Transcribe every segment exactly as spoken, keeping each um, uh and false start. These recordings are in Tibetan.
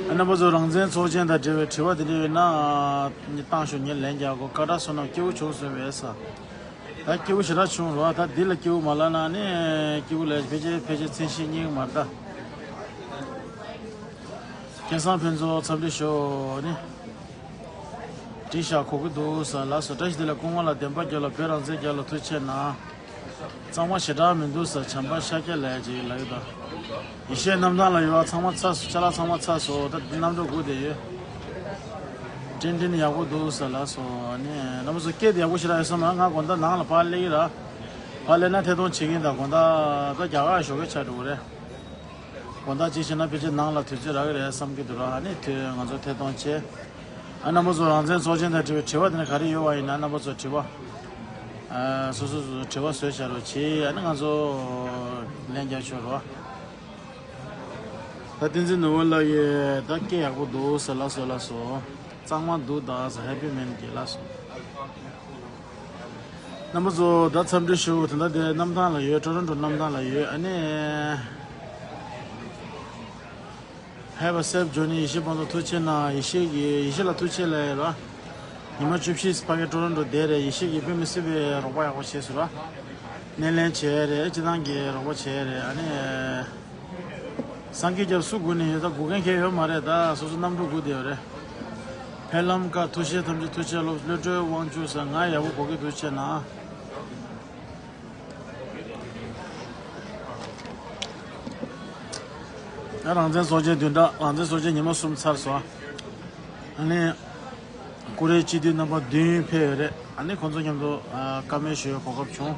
རྣམ་པ་ཚོ་རང་བཙན་ཚོགས་ཆེན་དང་འབྲེལ་བའི་དྲི་བ་དེ་འདྲ་ཡོད་ན་ཨ་ནི་བཏང་ཤོག་ངས་ལན་རྒྱག་གོ། ཀ་ཏྲ་བསོད་ནམས་སྐྱིད་པོ་བྱུང་སོང་བས་ས། ད་སྐྱིད་པོ་ཞེ་དྲག་བྱུང་རོགས། ད་འདི་ལ་སྐྱིད་པོ་མ་ལབ་ན་ནི་སྐྱིད་པོ་ལས་ཕལ་ཆེར་ཕལ་ཆེར་མཚན་ཤས་རྙེད་ཀྱི་མ་རེད་ད། སྐལ་བཟང་ཕུན་ཚོགས་འཚམས་འདྲི་ཞུ་ནི། བྲིས་བཞག་གོ་གི་འདུག་ས། ལགས་སོ། བཀྲ་ཤིས་བདེ་ལེགས། སྐུ་ངོ་ལ་བདེན་པ་རྒྱབ་ལ་བོད་རང་བཙན་རྒྱབ་ལ་ཐུགས་ཆེ་གནང་། གཙང་མ་ཞེ་དྲག་མི་འདུག་ས། བྱམས་པ་ཤཱཀྱ་ལགས་ཀྱིས་ལབ་ཡོད་ད། ཡེ་ཤེས་རྣམ་ཐར་ལ་ཡོད་པ་ཚང་མ་ཚར་སོང་། ཅ་ལག་ཚང་མ་ཚར་སོང་། ད་གནམ་གྲུ་སྒུག་བསྡད་ཡོད། ཀྲིན་ཀྲིན་ཡག་པོ་འདུག་ས། ལགས་སོ། ཨ་ནི་རྣམ་པ་ཚོ་སྐད་དེ་ཡག་པོ་ཞེ་དྲག་ཡོད་ས་མ་རེད། ང་དགོང་དག་ནང་ལ་ཕར་སླེབས་ཀྱི་ར། ཕར་སླེབས་ན་ཐད་གཏོང་བྱེད་ཀྱིན་ད། དགོང་དག་ད་རྒྱ་གར་ཞོགས་ཀས་ཆགས་འགྲོ་གི་རེད། དགོང་དག་གཅིག་བྱས་ན་ཕལ་ཆེར་ནང་ལ་དུས་ཚོད་རག་གི་རེད་བསམ་གྱི་འདུག་ར། ཨ་ནི་དུས་ང་ཚོ་ཐད་གཏོང་བྱས། ཨ་རྣམ་པ་ཚོ་རང་བཙན་ཚོགས་ཆེན་དང་འབྲེལ་བའི་དྲི་བ་དེ་ནི་ག་རེ་ཡོད་པ་ཡིན་ན་རྣམ་པ་ཚོ་དྲི་བ། ཨ་སོ་སོ་སོ་དྲི་བ་བཟོས་བཞག་རོགས་བྱེད། ཨ་ནི་ང་ཚོ་ལན་རྒྱག་ཆོག་རོགས། ད་བསྟན་འཛིན་ནོར་བུ་ལགས་ཀྱིས་ད་སྐད་ཡག་པོ་འདུག་ཟེར། ལགས་སོ་ལགས་སོ། གཙང་མ་འདུག་ད་ཟེར། ཧེ་པི་མེན་གྱིས་ལགས་སོ། རྣམ་པ་ཚོ་ད་འཚམས་འདྲི་ཞུ། དེ་འདྲ་དེ་གནམ་ཐང་ལ་ཡོད། ཊོ་རོན་ཊོ་གནམ་ཐང་ལ་ཡོད། ཨ་ནི། ཕེབས་པ་སེབ་ཇོ་ནི་ཡེ་ཤེས་ཕུན་ཚོགས་ཐུགས་ཆེ་གནང་། ཡེ་ཤེས་ཀྱི་ཡེ་ཤེས་ལ་ཐུགས་ཆེ་ལབ་ཡོད་ར། ཉི་མ་བཅུ་བཞི་ཕ་གི་ཊོ་རོན་ཊོ་བསྡད་རེད། ཡེ་ཤེས་ཀྱིས་དཔེ་མི་སྲིད་པའི་རོགས་པ་ཡག་པོ་བྱས་སོང་ར། སྣེ་ལེན་བྱས་རེད། སྤྱི་བཏང་གི་རོགས་པ་བྱས་རེད། ཨ་ནི། སངས་རྒྱས་སྐྱབས་སུ་སྒུག་ནས་ཡོད། ད་སྒུག་མཁན་གང་ཡོད་མ་རེད། ད་སོ་སོ་གནམ་གྲུ་སྒུག་བསྡད་ཡོད་རེད། ཕེབས་ལམ་ཀ་ཐུགས་རྗེ་ཐམས་ཅད་ཐུགས་རྗེ་ལོ། གློད་གྲོལ་དབང་ཕྱུག་ཟེར། ང་ཡག་པོ་གོ་གི་འདུག་ཆེ་ན། ད་རང་བཙན་ཚོགས་ཆེན་བདུན་ཕྲག་རང་བཙན་ཚོགས་ཆེན་ཉི་མ་གསུམ་ཚར་སོང་། ཨ་ནི། ཀུ་རེ་སྤྱི་འཐུས་རྣམ་པ་བདུན་ཕེབས་ཡོད་རེད། ཨ་ནི་ཁོང་ཚོ་མཉམ་དུ་ཨ་བཀའ་མོལ་ཞུ་བའི་གོ་སྐབས་བྱུང་།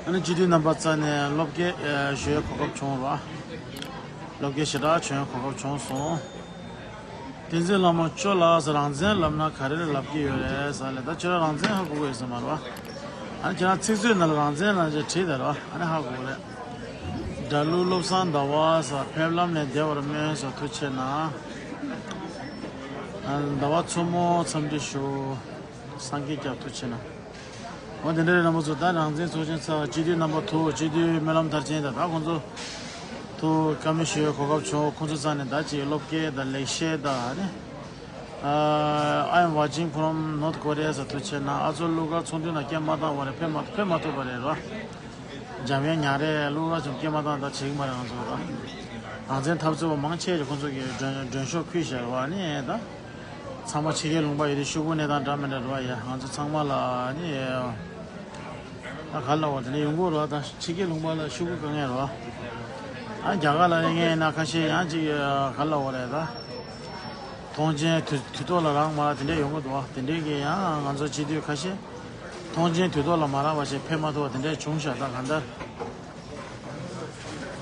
ཨ་ནི་སྤྱི་འཐུས་རྣམ་པ་རྩ་ནས་བློ་སྐྱེད་ཨ་ཞུ་བའི་གོ་སྐབས་བྱུང་རོགས། བློ་སྐྱེད་ཞེ་དྲག་བྱུང་བའི་གོ་སྐབས་བྱུང་སོང་། བསྟན་འཛིན་ལྷ་མོ་ཅོ་ལགས་ཟེར། རང་བཙན་ལབ་ན་ག་རེ་ལབ་ཀྱི་ཡོད་རེད་ཟེར་ལབ། ད་ཁྱོད་རང་བཙན་ཧ་གོ་གི་ཡོད་ས་མ་རེད་བ། ཨ་ནི་ཁྱེད་རང་ཚིག་མཛོད་ནང་ལ་རང་བཙན་ལབ་ཅིག་བྲིས་དང་རོགས། ཨ་ནི་ཧ་གོ་གི་རེད། སྒྲ་གླུ་བློ་བཟང་ཟླ་བ་ཟེར། ཕེབས་ལམ་ནས་བདེ་བར་སྨོན་ཟེར། ཐུགས་ཆེ་གནང་། ཟླ་བ་མཚོ་མོ་འཚམས་འདྲི་ཞུ། སངས་རྒྱས་སྐྱབས་ཐུགས་ཆེ་གནང་། འོ་དེ་འདྲ་རེད། རྣམ་པ་ཚོ་ད་རང་བཙན་ཚོགས་ཆེན་ཚར། སྤྱི་འཐུས་རྣམ་པ་དྲུག་སྤྱི་འཐུས་སྨོན་ལམ་མཐར་ཕྱིན་དང་། ད་ཁོང་ཚོ་དྲུག་བཀའ་མོལ་ཞུ་བའི་གོ་སྐབས་བྱུང་། ཁོང་ཚོ་རྩ་ནས་ད་ཅིག་བློ་སྐྱེད་དང་ལེགས་བཤད་དང་ཨ་ནི། I am watching from North Korea ཟེར། ཐུགས་ཆེ་གནང་། ཨ་ཚོ་ཀླུ་མཁར་ཚོགས་འདུ་ནང་སྐད་མ་བཏང་བ་རེད། ཕེབས་མ་ཕེབས་མ་ཐུབ་པ་རེད་རོ། འཇམ་དབྱངས་ཉག་རེད། ཀླུ་མཁར་ཚོ་སྐད་མ་བཏང་། ད་བྱེད་ཀྱི་མ་རེད། ང་ཚོ་ད་རང་བཙན་འཐབ་རྩོད་པ་མང་ཆེ་ཞིག་ཁོང་ཚོ་གིས་མགྲོན་མགྲོན་ཤོག་ཕུལ་བཞག་རོ། ཨ་ནི་ད། ཚང་མ་ཕྱི་རྒྱལ་ལུང་པ་ཡོད་དུས་ཤོག་བུ་གནས་སྟངས་འདྲ་མི་འདྲ་རེད་བ། ཡ་ང་ཚོ་ཚང་མ་ལ་ནི་ད་ག་ལ་བ་དེ་ནས་ཡོང་གི་རེད་བ། ད་ཕྱི་རྒྱལ་ལུང་པ་ལ་ཤོག་བུ་དཀའ་ངལ་རེད་བ། ཨ་རྒྱ་གར་ལ་ཡོད་མཁན་ཡིན་ན་ཁ་ཤས་ཡང་ཅིག་ག་ལ་བ་རེད་ད། ཐོངས་མཆན་དུས་དུས་ཐོག་ལ་རག་མ་རག་དེ་འདྲས་ཡོང་གི་འདུག་བ། དེ་འདྲས་ཀྱི་ཡང་ང་ཚོ་སྤྱི་འཐུས་ཁ་ཤས་ཐོངས་མཆན་དུས་ཐོག་ལ་མ་རག་པ་བྱས་ཕེབས་མ་ཐུབ་པ་དེ་འདྲས་བྱུང་ཤག་ད་གང་ལྟར།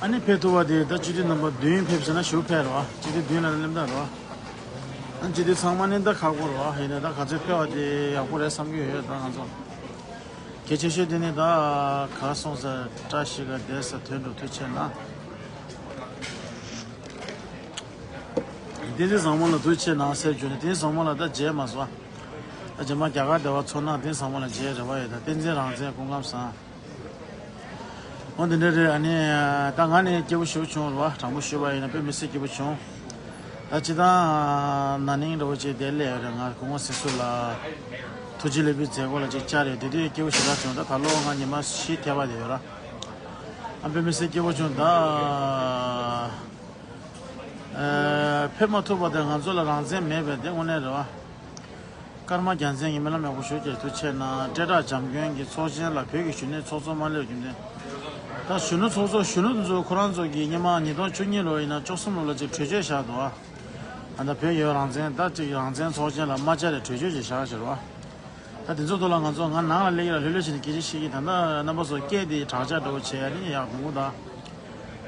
ཨ་ནི་ཕེབས་ཐུབ་པ་དེ་ད་སྤྱི་འཐུས་རྣམ་པ་བདུན་ཕེབས་ཟེར་ན་ཞུ་ཕེབས་རོགས། སྤྱི་འཐུས་བདུན་ལ་སླེབས་ད་རོགས། ཨ་སྤྱི་འཐུས་ཚང་མ་ནི་ད་ཁག་པོ་རོགས། ཡིན་ན་ད་ག་ཚོད་ཕེབས་པ་དེ་ཡག་པོ་རེད་བསམ་གྱི་ཡོད། ད་ང་ཚོ་གལ་ཆེ་ཤོས་དེ་ནི་ད་ག་སོང་ས་བཀྲ་ཤིས་ཀ་བསྡད་ས་དོན་འགྲུབ་ཐུགས་ཆེ་གནང་། བསྟན་འཛིན་བཟང་མོ་ལ་ཐུགས་ཆེ་གནང་ཟེར་བརྗོད་ནས། བསྟན་འཛིན་བཟང་མོ་ལ་ད་མཇལ་མ་སོང་། ད་རྗེས་མ་རྒྱ་གར་བདེ་བ་ཚོར་ན་བསྟན་འཛིན་བཟང་མོ་ལ་མཇལ་རེ་བ་ཡོད། ད་བསྟན་འཛིན་རང་བཙན་སྐུ་ཁམས་བཟང་། འོ་འདི་འདྲ་རེད། ཨ་ནི་ད་ང་ནི་སྐྱིད་པོ་ཞེ་པོ་བྱུང་རེད་བ། དྲང་པོ་ཞུས་པ་ཡིན་ན་དཔེ་མི་སྲིད་སྐྱིད་པོ་བྱུང་། ད་སྤྱིར་བཏང་ན་ནིང་འདྲ་བོ་ཅིག་བསྡད་སླེབས་ཡོད་རེད། ང་སྐུ་ངོ་སྲིད་ཟུར་ལ་ཐུགས་རྗེ་ལེགས་འབུལ་མཛད་སྒོ་ལ་ཅིག་བཅར་ཡོད། དེ་དུས་སྐྱིད་པོ་ཞེ་དྲག་བྱུང་། ད་ད་ལོ་ང་ཉི་མ་བཞི་ཐེ་བ་དེ་ཡོད་ར། ཨ་དཔེ་མི་སྲིད་སྐྱིད་པོ་བྱུང་ད། ཨ་ཕེབས་མ་ཐུབ་པ་དེ་ང་ཚོ་ལ་རང་བཙན་མེད་པས་དེ་དངོས་གནས་རེད་བ། ཀརྨ་རྒྱལ་མཚན་གྱིས་སྨོན་ལམ་ཡག་པོ་ཞུ་རྒྱུ་ཐུགས་ཆེ་གནང་། སྤྲེལ་བྲག་བྱམས་མགོན་གྱིས་ཚོགས་ཆེན་ལ་བོད་ཀྱི་གཞོན་ནུའི་ཚོགས་གཙོ་མ་སླེབས་རྒྱུ་མཚན། ད་གཞོན་ནུ་ཚོགས་གཙོ་གཞོན་ནུ་ཚོ་ཁོ་རང་ཚོ་གིས་སྔོན་མ་ཉིས་སྟོང་བཅུ་གཉིས་ལོ་ཡིན་ན་བཅུ་གསུམ་ལོ་ལ་ཅིག་གྲོས་ཆོད་བཞག་འདུག་ཨ། ད་བོད་ཡོད་རང་བཙན་ད་ཅིག་རང་བཙན་ཚོགས་ཆེན་ལ་མ་བཅར་རེ་གྲོས་ཆོད་ཅིག་བཞག་བཞག་རོགས། ད་དེ་ཚོ་ཐོག་ལ་ང་ཚོ་ང་ནང་ལ་སླེབས་ཡོད་ལ་ལྷོད་ལྷོད་བྱས་ནས་སྐད་ཆ་བཤད་ཀྱི། ད་ལྟ་རྣམ་པ་ཚོ་སྐད་དེ་དྲག་ཆག་འདྲ་བོ་བྱས་ནས་ཡག་མི་འདུག་ད།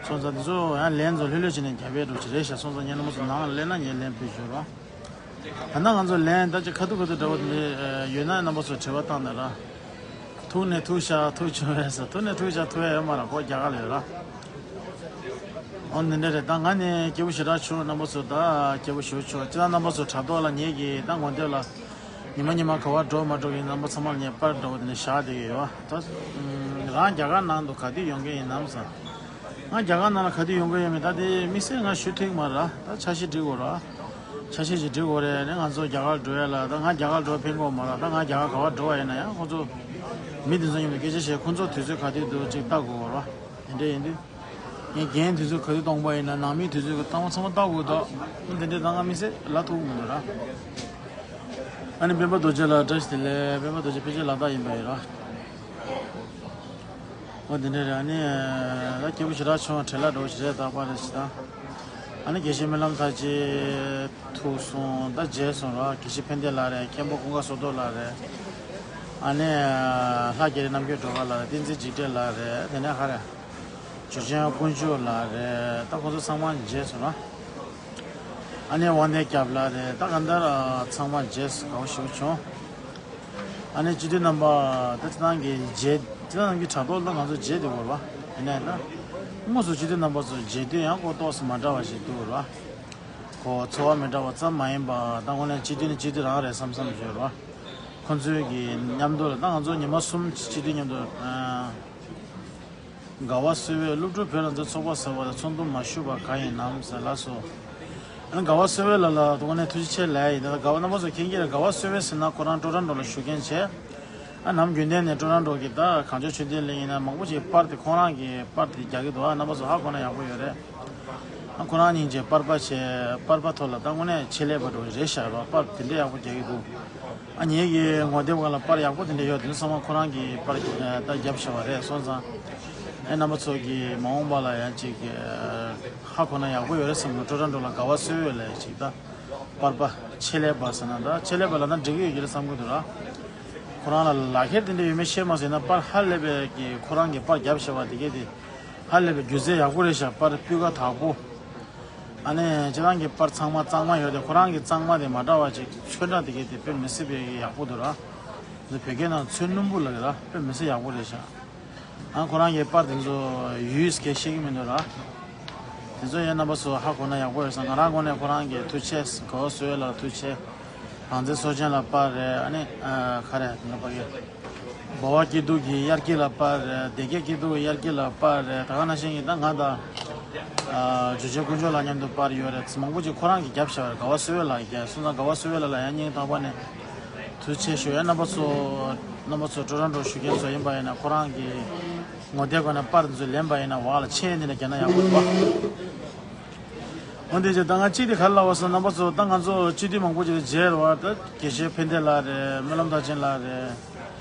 སོང་ཙང་དེ་ཚོ་ཡང་ལན་ཚོ་ལྷོད་ལྷོད་བྱས་ནས་རྒྱབ་པའི་འགྲོ་ཅི་རེད་ཤག་སོང་ཙང་ངས་རྣམ་པ་ཚོ་ནང་ལ་སླེབས་ན་ངས་ལན་ཕུལ་ཆོག་རོགས། ད་ལྟ་ང་ཚོ་ལན་ད་ཅི་ཁ་ཐུག་ཁ་ཐུག་འདྲ་བོ་དེ་འདྲ་ཡོད་ན་རྣམ་པ་ཚོ་དྲི་བ་བཏང་དང་ར། ཐུག་ནས་ཐུག་ཤག་ཐུག་བྱུང་བས་ཟེར། ཐུག་ནས་ཐུག་ཤག་ཐུག་ཡ་ཡོད་མ་ར། ཁོ་རྒྱ་གར་ལ་ཡོད་ར། འོ་འདི་འདྲ་རེད། ད་ང་ནི་སྐྱིད་པོ་ཞེ་དྲག་བྱུང་། རྣམ་པ་ཚོ་ད་སྐྱིད་པོ་ཞེ་པོ་བྱུང་། སྤྱིར་བཏང་རྣམ་པ་ཚོ་དྲ་ཐོག་ལ་ངེད་ཀྱིས་ད་ངོ་དེབ་ལ་ཉི་མ་ཉི་མ་ག་བར་འགྲོ་མ་འགྲོ་གི་རྣམ་པ་ཚང་མ་ལ་ངས་པར་འདྲ་བོ་དེ་འདྲ་བཞག་བསྡད་ཀྱི་ཡོད། ད་རང་རྒྱ་གར་ནང་དུ་ག་དུས་ཡོང་གི་ཡིན་ནམ་ཟེར། ང་རྒྱ་གར་ནང་ལ་ག་དུས་ཡོང་གི་ཡོད་མེད་ད་དེ་དམིགས་བསལ་ང་ཞུ་ཐུབ་ཀྱི་མ་རེད། ད་འཆར་གཞི་སྒྲིག་དགོས་ར། འཆར་གཞི་ཞིག་སྒྲིག་དགོས་རེད། ནས་ང་ཚོ་རྒྱ་གར་འགྲོ་ཡ་ལ་ད་ང་རྒྱ་གར་འགྲོ་ཕན་གྱི་ཡོད་མ་རེད། ད་ང་རྒྱ་གར་ག་པར་འགྲོ་བ་ཡིན་ན་ཡང་ཁོ་ཚོ་མི་དེ་ཚོ་མཉམ་དུ་སྐད་ཆ་བཤད། ཁོ་ཚོ་དུས་ཚོད་ག་དུས་འདུག་ཅིག་ལྟ་དགོས་ར། དེ་འདྲ་ཡིན་དུས། ངས་རྒན་དུས་ཚོད་ག་དུས་གཏོང་པ་ཡིན་ན་ནང་མི་དུས་ཚོད་གཏོང་བ་ཚང་མ་ལྟ་དགོས་འདུག་དེ་འདྲས་ད་ང་དམིགས་བསལ་ལབ་ཐུབ་ཀྱི་མི་འདུག་ར། ཨ་ནི་སྤེན་པ་རྡོ་རྗེ་ལགས་བཀྲ་ཤིས་བདེ་ལེགས། སྤེན་པ་རྡོ་རྗེ་ཕལ་ཆེར་ལ་དྭགས་ཡིན་པ་ཡིན་ར། འོ་དེ་འདྲས་རེད། ཨ་ནི་ད་སྐྱེས་བུ་ཞེ་དྲག་ཆུང་བ་བྲེལ་ལ་འགྲོ་ཞེ་དྲག་རྟག་པར་རེད་ཞེ་དྲག་ཨ་ནི་དགེ་བཤེས་སྨོན་ལམ་མཐར་ཕྱིན་ཐུག་སོང་། ད་མཇལ་སོང་ར། དགེ་བཤེས་ཕན་བདེ་ལགས་རེད། མཁན་པོ་ཀུན་དགའ་བསོད་རྡོར་ལགས་རེད། ཨ་ནི་ལྷ་རྒྱ་རི་རྣམ་རྒྱལ་སྒྲོལ་དཀར་ལགས་རེད། བསྟན་འཛིན་འཇིགས་བྲལ་ལགས་རེད། དེ་ནས་ཧ་རེ། ཇོ་ཆེན་དཀོན་མཆོག་ལགས་རེད། ད་ཁོང་ཚོ་ཚང་མ་མཇལ་སོང་ན། ཨ་ནེ་དབང་ལྡན་སྐྱབས་ལགས་རེད། ད་གང་ལྟར་ཚང་མ་མཇལ་དགའ་པོ་ཞེ་པོ་བྱུང་། ཨ་ནེ་སྤྱི་འཐུས་རྣམ་པ་ད་ཅི་ཐང་གི་མཇལ་ཅི་ཐང་གི་དྲ་ཐོག་ལ་ང་ཚོ་མཇལ་བསྡད་ཡོད་རེད་པ། ཡིན་ནའི་ད་དངོས་སུ་སྤྱི་འཐུས་རྣམ་པ་ཚོ་མཇལ་དུས་ཡང་ཁོ་ཏོག་ཙམ་མ་འདྲ་བ་ཞིག་འདུག་རེད་པ། ཁོ་ཚོར་བ་མི་འདྲ་བ་ཙམ་མ་ཡིན་པ་ད་དངོས་གནས་སྤྱི་འཐུས་ནི་སྤྱི་འཐུས་རང་རེད་བསམ་བསམ་ཞིག་ཡོད་རེད་པ། ཁོ་ཚོའི་གི་མཉམ་དུ་ལ་ད་ང་ཚོ་ཉི་མ་གསུམ་སྤྱི་འཐུས་མཉམ་དུ། དགའ་བ་བསོད་དབྱིབས་སློབ་ཕྲུག་བོད་རང་བཙན་ཚོགས་པ་ཟེར་བ་ལ་ཚོགས་འདུ་མ་ཞུགས་པ་གང་ཡིན་ནམ་ཟེར་ལགས་སོ། ཨ་ནི་དགའ་བ་བསོད་དབྱིབས་ལགས་ལ་དངོས་གནས་ཐུགས་རྗེ་ཆེ་ལབ་ཡ་ཡིན། ད་དགའ་བ་རྣམ་པ་ཚོ་མཁྱེན་གྱི་རེད། དགའ་བ་བསོད་དབྱིབས་ཟེར་ན་ཁོ་རང་ཊོ་རོན་ཊོ་ལ་བཞུགས་མཁན་བྱས། ཨ་ནམ་རྒྱུན་ལྡན་ནས་ཊོ་རོན་ཊོ་གི་ད་གངས་ལྗོངས་ཆོས་ལྡན་གླིང་ཡིན་ན་མང་པོ་ཅིག་པར་དེ་ཁོ་རང་གི་པར་དེ་རྒྱག་གི་འདུག་ཨ་རྣམ་པ་ཚོ་ཧ་གོ་ན་ཡག་པོ་ཡོད་རེད། ཨ་ཁོ་རང་སྙིང་རྗེ། པར་པ་བྱས། པར་པ་ཐོག་ལ་ད་དངོས་གནས་ཆེད་ལས་པ་འདྲ་བོ་རེད་ཤག་རོ། པར་དེ་འདྲ་ཡག་པོ་རྒྱག་གི་འདུག་ཨ་ངེད་ཀྱི་ངོ་དེབ་སྒང་ལ་པར་ཡག་པོ་དེ་འདྲ་ཡོད། དེ་ཚང་མ་ཁོ་རང་གིས་པར་ད་བརྒྱབ་བཞག་པ་རེད། སོང་ཙང་ཨེ་རྣམ་པ་ཚོ་གིས་མ་འོངས་པ་ལ་ཡང་ཅིག་ཧ་གོ་ན་ཡག་པོ་ཡོད་རེད་བསམ་གི། ཊོ་རོན་ཊོ་ལ་དགའ་བ་བསོད་དབྱིབས་ལ་ཅིག་ད་པར་པ་ཆེད་ལས་པ་ཟེར་ན་ད་ཆེད་ལས་པ་ལབ་ན་འགྲིག་གི་ཡོད་ཀྱི་རེད་བསམ་གི་འདུག་ར། ཁོ་རང་ལ་ལག་ཁྱེར་དེ་འདྲ་ཡོད་མེད་ཤེས་མ་སོང་། ཡིན་ན་པར་ཧ་ལས་པའི་གི་ཁོ་རང་གིས་པར་བརྒྱབ་བཞག་པ་དེ་གས་དེ་ཧ་ལས་པའི་སྒྱུ་རྩལ་ཡག་པོ་རེད་ཤག་པར་སྤུས་ཀ་དག་པོ། ཨ་ནི་ཁྱེད་རང་གི་པར་ཚང་མ་གཙང་མ་ཡོད་དེ། ཁོ་རང་གི་གཙང་མ་དེ་མ་འདྲ་བ་ཅིག་ཚོན་ཁྲ་དེ་གས་དེ་དཔེ་མི་སྲིད་པའི་ཡག་པོ་འདུག་ར། འདི་བོད་སྐད་ནང་ཚོན་སྣུམ་པོ་ལབ་ཀྱི་ར། དཔེ་མི་སྲིད་ཡག་པོ་རེད་ཤག་ཨ་ཁོ་རང་གི་པར་དེ་ཚོ་ཡུས་གས་ཤེས་ཀྱི་མི་འདུག་ར། དེ་ཚོ་ཡང་རྣམ་པ་ཚོ་ཧ་གོ་ན་ཡག་པོ་ཡོད་ས། ང་རང་ངོས་ནས་ཁོ་རང་གི་ཐུགས་རྗེ་ཆེ། དགའ་བ་བསོད་དབྱིབས་ལ་ཐུགས་རྗེ་ཆེ། རང་བཙན་ཚོགས་ཆེན་ལ་པར་རེད། ཨ་ནི་ཨ་ག་རེ་ང་པ་གི་འབའ་བ་སྐྱིད་སྡུག་གི་དབྱར་སྐྱིད་ལ་པར་རེད། བདེ་སྐྱིད་སྐྱིད་སྡུག་གི་དབྱར་སྐྱིད་ལ་པར་རེད། ད་ག་ནང་བཞིན་གྱི་ད་ང་དང་ཨ་ཇོ་ཆེན་དཀོན་མཆོག་ལགས་མཉམ་དུ་པར་ཡོད་རེད། མང་པོ་ཅིག་ཁོ་རང་གིས་བརྒྱབ་བཞག་པ་རེད། དགའ་བ་བསོད་དབྱིབས་ལགས་ཀྱིས་བརྒྱབ་སོང་ཙང་དགའ་བ་བསོད་དབྱིབས་ལགས་ལ་ཡང་སྙིང་ཐག་པ་ནས་ཐུགས་རྗེ་ཆེ་ཞུ། ཡང་རྣམ་པ་ཚོ་རྣམ་པ་ཚོ་ཊོ་རོན་ཊོ་བཞུགས་མཁན་ཚོ་ཡིན་པ་ཡིན་ན་ཁོ་རང་གི་ངོ་དེབ་སྒང་ནས་པར་འདི་ཚོ་ལེན་པ་ཡིན་ན་འོག་ལ་མཆན་འདི་ནས་རྒྱག་ན་ཡག་པོ་འདུག་འོན་ཏེ་ཅི་ད་ང་གཅིག་དེ་ག་རེ་ལབ་པ་སོང་། རྣམ་པ་ཚོ་ད་ང་ཚོ་སྤྱི་འཐུས་མང་པོ་ཅིག་མཇལ་བ་ད་དགེ་བཤེས་ཕན་བདེ་ལགས་རེད། སྨོན་ལམ་མཐར་ཕྱིན་ལགས་རེད།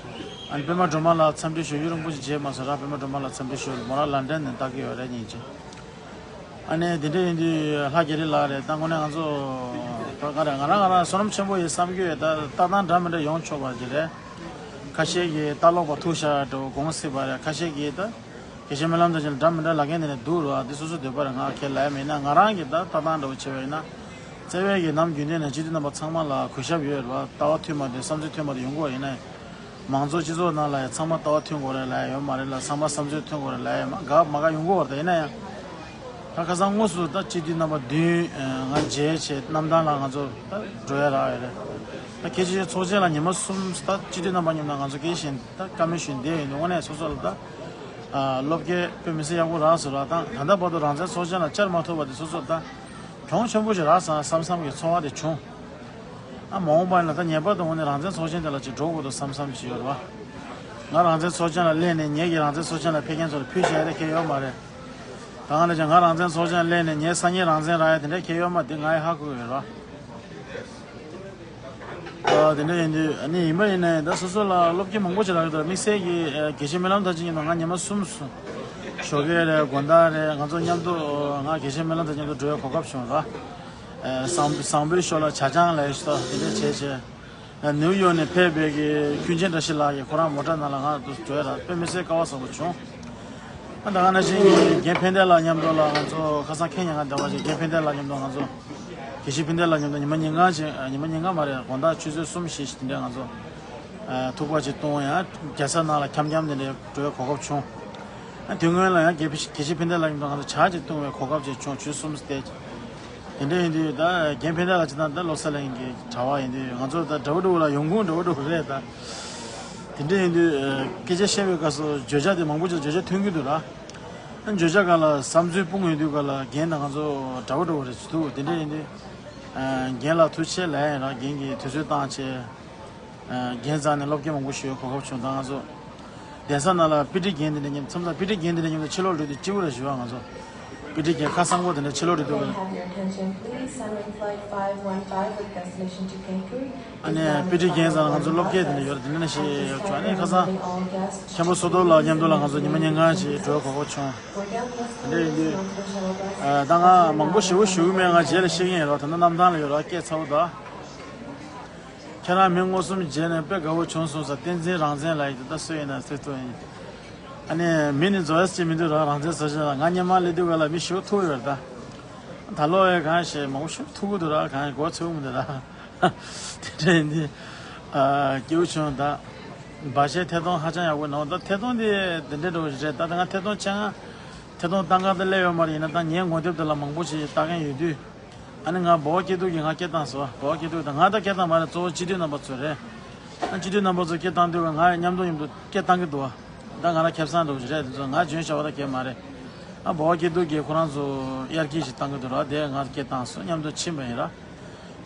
ཨ་ནི་པད་མ་སྒྲོལ་མ་ལགས་འཚམས་འདྲི་ཞུ་ཡུན་རིང་པོ་ཞིག་མཇལ་མ་སོང་ར། པད་མ་སྒྲོལ་མ་ལགས་འཚམས་འདྲི་ཞུ། མོ་རང་ལན་ཀྲན་ནས་ལྟ་གི་ཡོད་རེད་སྙིང་རྗེ། ཨ་ནི་དེ་འདྲ་ཡིན་དུས་ལྷ་རྒྱ་རི་ལགས་རེད། ད་དངོས་གནས་ང་ཚོ་ད་ག་རེ་ང་རང་ང་རང་བསོད་ནམས་ཆེན་པོ་ཡིན་བསམ་གྱི་ཡོད། ད་ལྟ་སྟངས་འདྲ་མི་འདྲ་ཡོང་ཆོག་པ་ཅིག་རེད། ཁ་ཤས་ཀྱིས་ལྟ་ལོག་པ་ཐུག་ཤག་འདྲ་བོ་དགོངས་སྲིད་པ་རེད། ཁ་ཤས་ཀྱིས་ད་དགེ་བཤེས་སྨོན་ལམ་དང་ཅན་འདྲ་མི་འདྲ་ལབ་མཁན་དེ་ནས་འདུག་རོ། ཨ་དེ་སོ་སོ་འདོད་པ་རེད། ང་ཁས་ལེན་མེད་ན་ང་རང་གི་ད་ལྟ་སྟངས་འདྲ་བོ་བྱས་པ་ཡིན་ན། བརྩེ་བའི་གི་ནམ་རྒྱུན་ལྡན་ནས་སྤྱི་འཐུས་རྣམ་པ་ཚང་མ་ལ་གུས་ཞབས་ཡོད་རེད་བ། ལྟ་བ་མཐུན་པ་དེ་བསམ་ཚུལ་མཐུན་པ་དེ་ཡོང་གི་ཡོད་ཡིན་ན། མང་གཙོ་སྤྱི་ཚོགས་ནང་ལ་ཡང་ཚང་མ་ལྟ་བ་མཐུན་དགོས་རེད་ལབ་ཡ་ཡོད་མ་རེད་ལ། ཚང་མ་བསམ་ཚུལ་མཐུན་དགོས་རེད་ལབ་ཡ་ཡོད་མ་དགའ་མ་དགའ་ཡོང་གི་ཡོད་རེད། ད་ཡིན་ན་ཡང་། ད་ཁ་སང་དངོས་སུ་ད་སྤྱི་འཐུས་རྣམ་པ་བདུན་ང་མཇལ་བྱས་གནམ་ཐང་ལ་ང་ཚོ་ད་འགྲོ་ཡ་རག་ཡོད་རེད། ད་སྐད་ཆ་ཚོགས་ཆེན་ལ་ཉི་མ་གསུམ་ད་སྤྱི་འཐུས་རྣམ་པ་མཉམ་དུ་ང་ཚོ་སྐད་བཞིན་ད་བཀའ་མོལ་ཞུས་བསྡད་ཡོད་འདུག་དངོས་གནས་སོ་སོ་ལ་ད་སློབ་སྐྱེས་དཔེ་མི་སྲིད་ཡག་པོ་རག་སོང་ར། ད་ད་ལྟ་བར་དུ་རང་བཙན་ཚོགས་ཆེན་ལ་བཅར་མ་ཐུབ་པ་དེ་སོ་སོ་ད་གྱོང་ཆེན་པོ་ཞིག་རག་སོང་བསམ་བསམ་གྱི་ཚོར་བ་དེ་བྱུང་། ཨ་མ་འོངས་པ་ཡིན་ན་ད་ངེས་པར་དུ་འོང་ནས་རང་བཙན་ཚོགས་ཆེན་དེ་ལ་ཅིག་འགྲོ་དགོས་འདུག་བསམ་བསམ་ཞིག་ཡོད་རེད་བ། ང་རང་བཙན་ཚོགས་ཆེན་ལ་སླེབས་ནས་ངེད་ཀྱིས་རང་བཙན་ཚོགས་ཆེན་ལ་ཕེབས་མཁན་ཚོ་ལ་ཕུལ་བྱས་རེད་ཁེལ་ཡོད་མ་རེད། ད་ག་ནང་བཞིན་ང་རང་བཙན་ཚོགས་ཆེན་ལ་སླེབས་ནས་ངའི་སང་ཉིན་རང་བཙན་རག་ཡ་དེ་འདྲ་ཁེལ་ཡོད་མ་རེད། དེ་ང་ཡི་ཧ་གོ་ཡོད་རེད་བ། ཨ་དེ་འདྲ་ཡིན་དུས་ཨ་ནི་ཡིན་པ་ཡིན་ནའི་ད་སོ་སོ་ལ་སློབ་སྐྱོན་མང་པོ་ཞིག་རག་གི་འདུག་དམིགས་བསལ་གྱི་ཨ་དགེ་བཤེས་སྨོན་ལམ་མཐར་ཕྱིན་གྱི་ནང་ང་ཉི་མ་གསུམ་སོང་། ཞོགས་ཀས་རེད། དགོང་དག་རེད། ང་ཚོ་མཉམ་དུ་ང་དགེ་བཤེས་སྨོན་ལམ་མཐར་ཕྱིན་མཉམ་དུ་འགྲོ་བའི་གོ་སྐབས་བྱུང་ར། ཨ་བཟང་བཟང་པོའི་ཞོར་ལ་ཇ་ཆང་ལ་ཡོད་ཤག་དེ་འདྲ་བྱས་བྱས། ནིའུ་ཡོག་ནས་ཕེབས་པའི་གི་ཀུན་མཁྱེན་བཀྲ་ཤིས་ལགས་ཀྱིས་ཁོ་རང་མོ་ཊ་ནང་ལ་ང་དུ་འགྲོ་ཡ་ར་དཔེ་མི་སྲིད་སྐལ་བ་བཟང་པོ་བྱུང་། ཨ་ད་ག་ནང་བཞིན་གྱི་རྒན་ཕན་བདེ་ལགས་མཉམ་དུ་ལ་ང་ཚོ་ཁ་སང་ཁེ་ཉག་ག་འདྲ་བ་ཞིག་རྒན་ཕན་བདེ་ལགས་མཉམ་དུ་ང་ཚོ་དགེ་བཤེས་ཕན་བདེ་ལགས་མཉམ་དུ་ཉི་མ་ཉིན་གང་ཞིག་ཉི་མ་ཉིན་གང་མ་རེད། དགོང་དག་ཆུ་ཚོད་གསུམ་བཞི་ཞིག་དེ་འདྲ་ང་ཚོ་ཐུག་པ་ཅིག་བཏུང་ཡ་རྒྱལ་ས་ནང་ལ་འཁྱམ་འཁྱམ་དེ་འདྲ་འགྲོ་བའི་གོ་སྐབས་བྱུང་། ཨ་དེ་སྔོན་ལ་ཡང་དགེ་བཤེས་དགེ་བཤེས་ཕན་བདེ་ལགས་མཉམ་དུ་ང་ཚོ་ཇ་ཅིག་བཏུང་བའི་གོ་སྐབས་ཅིག་བྱུང་། ཆུ་ཚོད་གསུམ་བསྡད། དེ་འདྲ་ཡིན་དུས་ད་རྒན་ཕན་བདེ་ལགས་ཅིག་དང་ད་བློ་གསལ་གླིང་གི་གྲྭ་བ་ཡིན་དུས་ང་ཚོ་ད་འདྲ་བོ་འདྲ་བོ་ལ་ཡོང་ཁུངས་འདྲ་བོ་འདྲ་བོ་རེད་ད། དེ་འདྲ་ཡིན་དུས་སྐད་ཆ་བཤད་པའི་སྐབས་སུ་བརྗོད་བྱ་དེ་མང་པོ་ཅིག་བརྗོད་བྱ་ཐོན་གྱི་འདུག་ར། བརྗོད་བྱ་སྒང་ལ་བསམ་ཚུལ་སྤུངས་ཡོང་དུས་སྒང་ལ་རྒན་དང་ང་ཚོ་འདྲ་བོ་འདྲ་བོ་རེད་འདུག་དེ་འདྲ་ཡིན་དུས། རྒན་ལ་ཐུགས་རྗེ་ཆེ་ལབ་ཡ་ཡིན་ར། རྒན་གྱིས་དུས་ཚོད་བཏང་བྱས། རྒན་རྩ་ནས་སློབ་སྐྱོན་མང་པོ་ཞུ་གོ་སྐབས་བྱུང་། ད་ང་ཚོ་གདན་ས་ནང་ལ་དཔེ་ཁྲིད་རྒན་དེ་འདྲ་མཉམ་མཚམས་མཚམས་དཔེ་ཁྲིད་རྒན་དེ་འདྲ་མཉམ་དུ་ཕྱིར་ལོག་འགྲོ་དུས་སྐྱིད་པོ་རེད་ཞུ་བ། ང་ཚོ་དཔེ་ཁྲིད་རྒན་ཁ་གསང་པོ་དེ་འདྲ་ཕྱིར་ལོག་འགྲོ་དུས། Have your attention, please. Sunwing Flight five one five with destination to Cancun. ཨ་ནི་དཔེ་ཁྲིད་རྒན་ཚང་ལ་ང་ཚོ་སློབ་སྐྱེལ་དེ་འདྲ་ཡོད་རེད། དེ་འདྲ་ནས་ཞེས་ཡོད་ཆོག་ཨ་ནི་ཁ་སང་མཁན་པོ་བསོད་རྡོར་ལགས་མཉམ་དུ་ལ་ང་ཚོ་ཉི་མ་ཉིན་གང་ཞིག་འགྲོ་གོ་སྐབས་བྱུང་། དེ་འདྲ་ཡིན་དུས། ཨ། ད་ང་མང་པོ་ཞེ་པོ་ཞུ་གི་མེད། ང་རྗེས་ལ་བཤད་ཀྱི་ཡིན་རོགས། ད་ལྟ་གནམ་ཐང་ལ་ཡོད་རོགས། སྐད་ཚ་བོ་ད། ཁྱེད་རང་མི་མངོན་སུམ་མཇལ་ནས་དཔེ་དགའ་བོ་བྱུང་སོང་ཟེར། བསྟན་འཛིན་རང་བཙན་ལགས་ཡིན། ད་སུ་ཡིན་ན་ཟེར་ཐུབ་ཡིན། ཨ་ནི་མི་ནི་རྫོགས་ཡས་ཅིག་མི་འདུག་ར། རང་བཙན་བཟོ་བྱས་ལ་ང་སྔོན་མ་སླེབས་དུས་སྒང་ལ་མི་ཞེ་པོ་ཐུག་ཡོད་རེད་ད། ད་ལོ་ཡས་གང་ཞེས་མང་པོ་ཞེ་པོ་ཐུག་གི་འདུག་ར། གང་མགོ་ཚོས་མི་འདུག་ར། དེ་འདྲ་ཡིན་དུས། ཨ། སྐྱིད་པོ་བྱུང་ད། བ་ཤའི་ཐད་གཏོང་ཧ་ཅང་ཡག་པོ་གནང་། ད་ཐད་གཏོང་དེ་དེ་འདྲ་འདྲ་བོ་ཞིག་རེད། ད་ད་ང་ཐད་གཏོང་བྱེད་ང་། ཐད་གཏོང་བཏང་ག་ད་སླེབས་ཡོད་མ་རེད། ཡིན་ན་ད་ངའི་ངོ་དེབ་དེ་ལ་མང་པོ་ཞིག་ལྟ་མཁན་ཡོད་དུས། ཨ་ནི་ང་འབའ་བ་སྐྱིད་སྡུག་གིས་ང་སྐད་བཏང་སོང་། འབའ་བ་སྐྱིད་སྡུག་དང་ང་ད་སྐད་བཏང་མ་རེད། གཙོ་བོ་སྤྱི་འཐུས་རྣམ་པ་ཚོ་རེད། ཨ། སྤྱི་འཐུས་རྣམ་པ་ཚོ་སྐད་བཏང་དུས་ང་མཉམ་དུ་མཉམ་དུ་སྐད་བཏང་གི་འདུག་བ། ད་ང་རང་ཁེ་བཟང་འདྲ་བོ་ཞིག་རེད། དེ་ཚོ་ང་འཇོན་ཤ་བ་ད་གས་མ་རེད། ཨ། འབའ་བ་སྐྱིད་སྡུག་གིས་ཁོ་རང་ཚོ་དབྱར་སྐྱིད་ཞིག་བཏང་གི་འདུག་ར། དེ་ང་སྐད་བཏང་སོང་། མཉམ་དུ་ཕྱིན་པ་ཡིན་ར།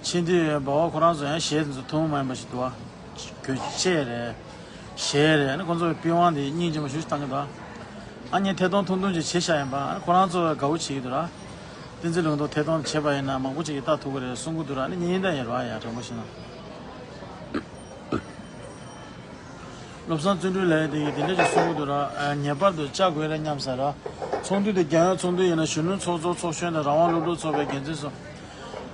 ཕྱིན་དུས་འབའ་བ་ཁོ་རང་ཚོ་ཡང་གཞས་དེ་ཚོ་ཐུན་མོང་མ་ཡིན་པ་ཞིག་འདུག་བ། གོས་ཆེ་རེད། གཞས་རེད། ཨ་ནི་ཁོ་ཚོ་པི་ཝང་དེ་སྙིང་རྗེ་མོ་ཞེ་པོ་ཞིག་བཏང་གི་འདུག་ཨ་ནི་ཐད་གཏོང་ཐུང་ཐུང་ཅིག་བྱས་བཞག་ཡིན་པ། ཨ་ནི་ཁོ་རང་ཚོ་དགའ་བོ་བྱེད་ཀྱི་འདུག་ར། བསྟན་འཛིན་ལུང་རྟོགས་ཐད་གཏོང་བྱས་པ་ཡིན་ན་མང་པོ་ཅིག་གིས་ལྟ་ཐུབ་ཀྱི་རེད་གསུང་གི་འདུག་ར། ཨ་ནི་ཉིན་ལྟར་ཡིན་ར། ཡ། དྲང་པོ་བཤད་ན། བློ་བཟང་བརྩོན་འགྲུས་ལགས་དེ་གིས་དེ་འདྲ་ཞིག་གསུང་གི་འདུག་ར། ཨ། ངེས་པར་དུ་བཅར་དགོས་རེད་སྙམ་ཟེར་ར། ཚོགས་འདུ་དེ་རྒྱལ་ཡོངས་ཚོགས་འདུ་ཡིན་ན་གཞོན་ནུ་ཚོགས་གཙོ་ཚོགས་གཞོན་དང་རང་དབང་སློབ་ཕྲུག་ཚོགས་པའི་འགན་འཛིན་སོགས།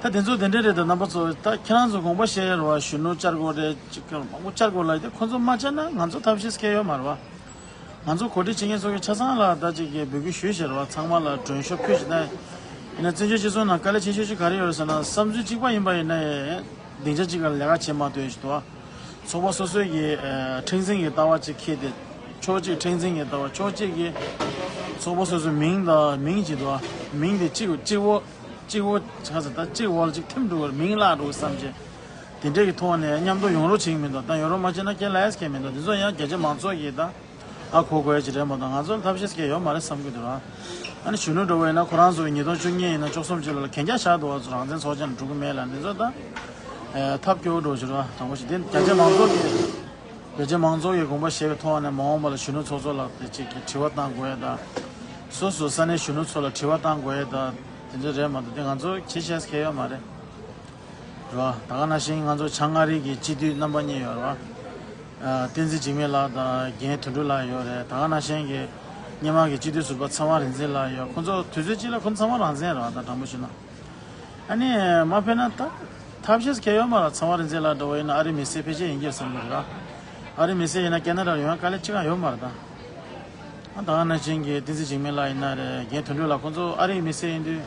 ད་དེ་ཚོ་དེ་འདྲ་རེད། ད་རྣམ་པ་ཚོ་ད་ཁྱེད་རང་ཚོ་དགོངས་པ་བཞེས་ར་བ། གཞོན་ནུ་བཅར་དགོས་རེད། ཅིག་མང་པོ་བཅར་དགོས་ལབ་དེ་ཁོ་ཚོ་མ་བཅར་ན་ང་ཚོ་ཐབས་ཤེས་སྐྱེལ་ཡོད་མ་རེད་བ། ང་ཚོ་གོ་སྒྲིག་བྱེད་མཁན་ཚོ་གིས་ཆ་ཚང་ལ་ད་ཅིག་གི་འབོད་སྐུལ་ཞུས་བཞག་ར་བ། ཚང་མ་ལ་མགྲོན་ཤོག་ཕུལ་བཞག་ན། ཡིན་ན་བཙན་བྱོལ་སྤྱི་ཚོགས་ནང་དཀའ་ལས་ཆེ་ཤོས་ཅིག་ག་རེ་ཡོད་རེད་ཟེར་ན། བསམ་ཚུལ་གཅིག་པ་ཡིན་པ་ཡིན་ན་ཡང་སྡིངས་ཆ་གཅིག་ལ་ལས་ཀ་བྱེད་མ་ཐུབ་ཡ་ཞིག་འདུག་བ། ཚོགས་པ་སོ་སོའི་གི་ཨ་མཁྲེགས་འཛིན་གྱི་ལྟ་བ་གཅིག་འཁྱེར་ཏེ། ཕྱོགས་གཅིག་མཁྲེགས་འཛིན་གྱི་ལྟ་བ། ཕྱོགས་གཅིག་གི་ཚོགས་པ་སོ་སོའི་མིང་དང་མིང་གཅིག་འདུག་བ། མིང་དེ་གཅིག་གཅིག་པོ་གཅིག་པོ་ག་ཚོད་ད་གཅིག་འོག་ལ་གཅིག་ཐིམ་འགྲོ་བར་མིང་བརླག་འགྲོ་བསམ་བྱས། དེ་འདྲས་ཀྱི་ཐོག་ནས་མཉམ་དུ་ཡོང་རོགས་བྱེད་ཀྱི་མི་འདུག་ད་ཡོང་རོགས་མ་བྱས་ན་ཁྱེད་ལ་ཡས་ཁྱེད་མི་འདུག་དེ་ཚོ་ཡང་རྒྱ་ཆེ་མང་ཚོགས་ཀྱིས་ད་ཨ་གོ་དགོས་ཡ་ཅིག་རེད་མ་གཏོགས་ང་ཚོར་ཐབས་ཤེས་ཀྱི་ཡོད་མ་རེད་བསམ་གྱི་འདུག་ར། ཨ་ནི་གཞོན་ནུ་འདྲ་བོ་ཡིན་ན་ཁོ་རང་ཚོ་ཉིས་སྟོང་བཅུ་གཉིས་ཡིན་ན་བཅུ་གསུམ་ཅིག་ལ་གན་རྒྱ་བཞག་འདུག་བ། ཚོ་རང་བཙན་ཚོགས་ཆེན་ལ་འགྲོ་གི་མེད་ལ་འདི་ཚོ་ད་ཨེ་ཐབས་སྐྱོ་བོ་འདྲ་བོ་ཞིག་རེད་བ། དྲང་པོ་ཞིག་དེ་རྒྱ་ཆེ་མང་ཚོགས་ཀྱིས་རྒྱ་ཆེ་མང་ཚོགས་ཀྱིས་དགོངས་པ་བཞེས་པའི་ཐོག་ནས་མ་འོངས་པ་ལ་གཞོན་ནུ་ཚོགས་གཙོ་ལ་དེ་གཅིག་གི་དྲི་བ་བཏང་དགོས་ཡ་ད། སོ་སོ་ས་གནས་གཞོན་ནུ་ཚོ་ལ་དྲི་བ་བཏང་དགོས་ཡ་ད། དེ་ཚོ་རེད་མ་གཏོགས་དེ་ང་ཚོ་ཁྱེད་ཆས་ཁེ་ཡོད་མ་རེད། རེད་བ། ད་ག་ནང་བཞིན་ང་ཚོ་བྱང་ཨ་རི་གི་སྤྱི་འཐུས་རྣམ་པ་གཉིས་ཡོད་རེད་བ། ཨ། བསྟན་འཛིན་འཇིགས་མེད་ལགས་དང་རྒན་དོན་གྲུབ་ལགས་ཡོད་རེད། ད་ག་ནང་བཞིན་གྱི་སྔོན་མ་གི་སྤྱི་འཐུས་ཟུར་པ་ཚེ་དབང་རིག་འཛིན་ལགས་ཡོད། ཁོང་ཚོ་དུས་ཚོད་གཅིག་ལ་ཁོང་ཚང་མ་རང་བཙན་རེད་བ། ད་དྲང་པོ་བཤད་ན། ཨ་ནི་མ་ཕེབས་ན་ད་ཐབས་ཤེས་ཁེ་ཡོད་མ་རེད། ཚེ་དབང་རིག་འཛིན་ལགས་འདྲ་བོ་ཡིན་ན་ཨ་རི་མི་སེར་ཕལ་ཆེར་ཡིན་གྱི་རེད་བསམ་གྱི་རེད་བ། ཨ་རི་མི་སེར་ཡིན་ན་ཁེ་ན་ཌ་ལ་ཡོང་ཡ་དཀའ་ལས་ཅི་གང་ཡོད་མ་རེད་ད། ད་ག་ནང་བཞིན་གྱི་བསྟན་འཛིན་འཇིགས་མེད་ལགས་ཡིན་ན་རེད། རྒན་དོན་གྲུབ་ལགས་ཁོང་ཚོ་ཨ་རིའི་མི་སེར་ཡིན་དུས་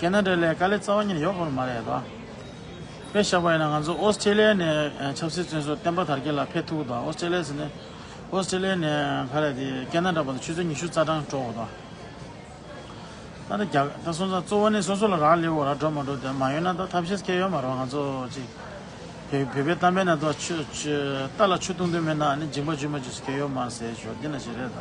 ཁེ་ན་ཌ་ལ་དཀའ་ལས་རྩ་བ་ཉིད་ནས་ཡོད་དགོས་མ་རེད་དོ། དཔེ་བཞག་པ་ཡིན་ན་ང་ཚོ་ཨོ་སི་ཀྲེ་ལི་ཡ་ནས་ཆབ་སྲིད་བཙོན་ཟུར་བསྟན་པ་དར་རྒྱས་ལགས་ཕེབས་ཐུབ་དོ། ཨོ་སི་ཀྲེ་ལི་ཡ་ཟེར་ནས་ཨོ་སི་ཀྲེ་ལི་ཡ་ནས་ག་རེ་དེ་ཁེ་ན་ཌ་བར་དུ་ཆུ་ཚོད་ཉི་ཤུ་རྩ་གྲངས་འགྲོ་དགོས་དོ། ད་ནི་རྒྱ་ད་སོང་ཙང་གཙོ་བོ་ནི་སོ་སོ་ལ་རག་ལས་འོ་ར་འགྲོ་མ་འགྲོ་དེ་མ་ཡོང་ན་ད་ཐབས་ཤེས་ཁེ་ཡོད་མ་རེད། ང་ཚོ་ཅིག་བོད་བོད་པའི་གཏམ་དཔེ་ནང་དུ་ཆུ་ཆུ་རྟ་ལ་ཆུ་བཏུང་དུས་མེད་ན་ནི་འཇིང་པ་འཇུས་མ་འཇུས་སུ་ཁེ་ཡོད་མ་རེད་ཟེར་ཞོར་འདི་ན་ཞིག་རེད་ད།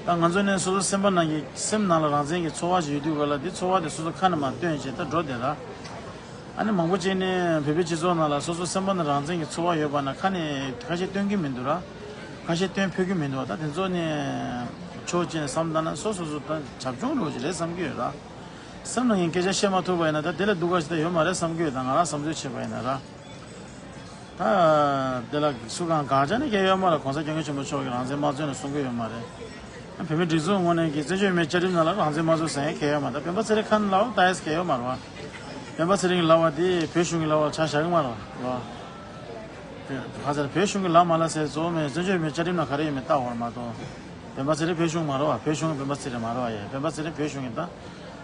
ད་ང་ཚོ་ནི་སོ་སོ་སེམས་པ་ནང་གི་སེམས་ནང་ལ་རང་བཙན་གྱི་ཚོར་བ་ཞིག་ཡོད་དུས་ག་ལ་འདི་ཚོར་བ་དེ་སོ་སོ་ཁ་ནས་མ་བཏོན་བྱས་ད་འགྲོ་བསྡད་ད། ཨ་ནི་མང་པོ་ཅིག་ནི་བོད་པའི་སྤྱི་ཚོགས་ནང་ལ་སོ་སོ་སེམས་པ་ནང་རང་བཙན་གྱི་ཚོར་བ་ཡོད་པ་ན་ཁ་ནས་ཁ་ཤས་སྟོན་གྱི་མི་འདུག་ར། ཁ་ཤས་སྟོན་ཕོད་ཀྱི་མི་འདུག་ད་དེ་ཚོ་ནི་ཕྱོགས་གཅིག་ནས་བསམ་བཏང་ན་སོ་སོ་སོ་ད་བྱབ་ཆུང་འགྲོ་གི་རེད་བསམ་གྱི་ཡོད་ར། སེམས་ནང་གི་སྐད་ཆ་བཤད་མ་ཐུབ་པ་ཡིན་ན་ད་དེ་ལས་སྡུག་ག་ཞིག་ད་ཡོད་མ་རེད་བསམ་གྱི་ཡོད། ད་ང་རང་བསམ་ཚུལ་བྱས་པ་ཡིན་ན་ར། ད་དེ་ལ་སུ་གང་དགག་བྱ་ནི་གང་ཡང་ཡོད་མ་རེད། གོང་ས་སྐྱབས་མགོན་ཆེན་པོ་མཆོག་གིས་རང་བཙན་དམར་གསོད་ནས་གསུང་གི་ཡོད་མ་རེད། བོད་མིའི་སྒྲིག་འཛུགས་ངོས་ནས་ཀྱི་བཙན་བྱོལ་བོད་མིའི་བཅའ་ཁྲིམས་ནང་ལ་རང་བཙན་དམར་གསོད་ཟེར་མཁན་གང་ཡང་ཡོད་མ་རེད། སྤེན་པ་ཚེ་རིང་ཁ་ནས་ལབ་པ་ད་ཡས་གང་ཡང་ཡོད་མ་རེད་བ། སྤེན་པ་ཚེ་རིང་གིས་ལབ་པ་དེ་བོད་གཞུང་གིས་ལབ་པ་ཆ་བཞག་གི་མ་རེད་བ། ག་ཚོད་བོད་གཞུང་གིས་ལབ་མ་ལབ་ཟེར་གཙོ་བོ་མེད། བཙན་བྱོལ་བོད་མིའི་བཅའ་ཁྲིམས་ནང་ག་རེ་ཡོད་མེད་ལྟ་དགོས་རེད་མ་གཏོགས། སྤེན་པ་ཚེ་རིང་བོད་གཞུང་མ་རེད་བ། བོད་གཞུང་གི་སྤེན་པ་ཚེ་རིང་མ་རེད་བ། ཡ་སྤེན་པ་ཚེ་རིང་བོད་གཞུང་གི་ད་ད་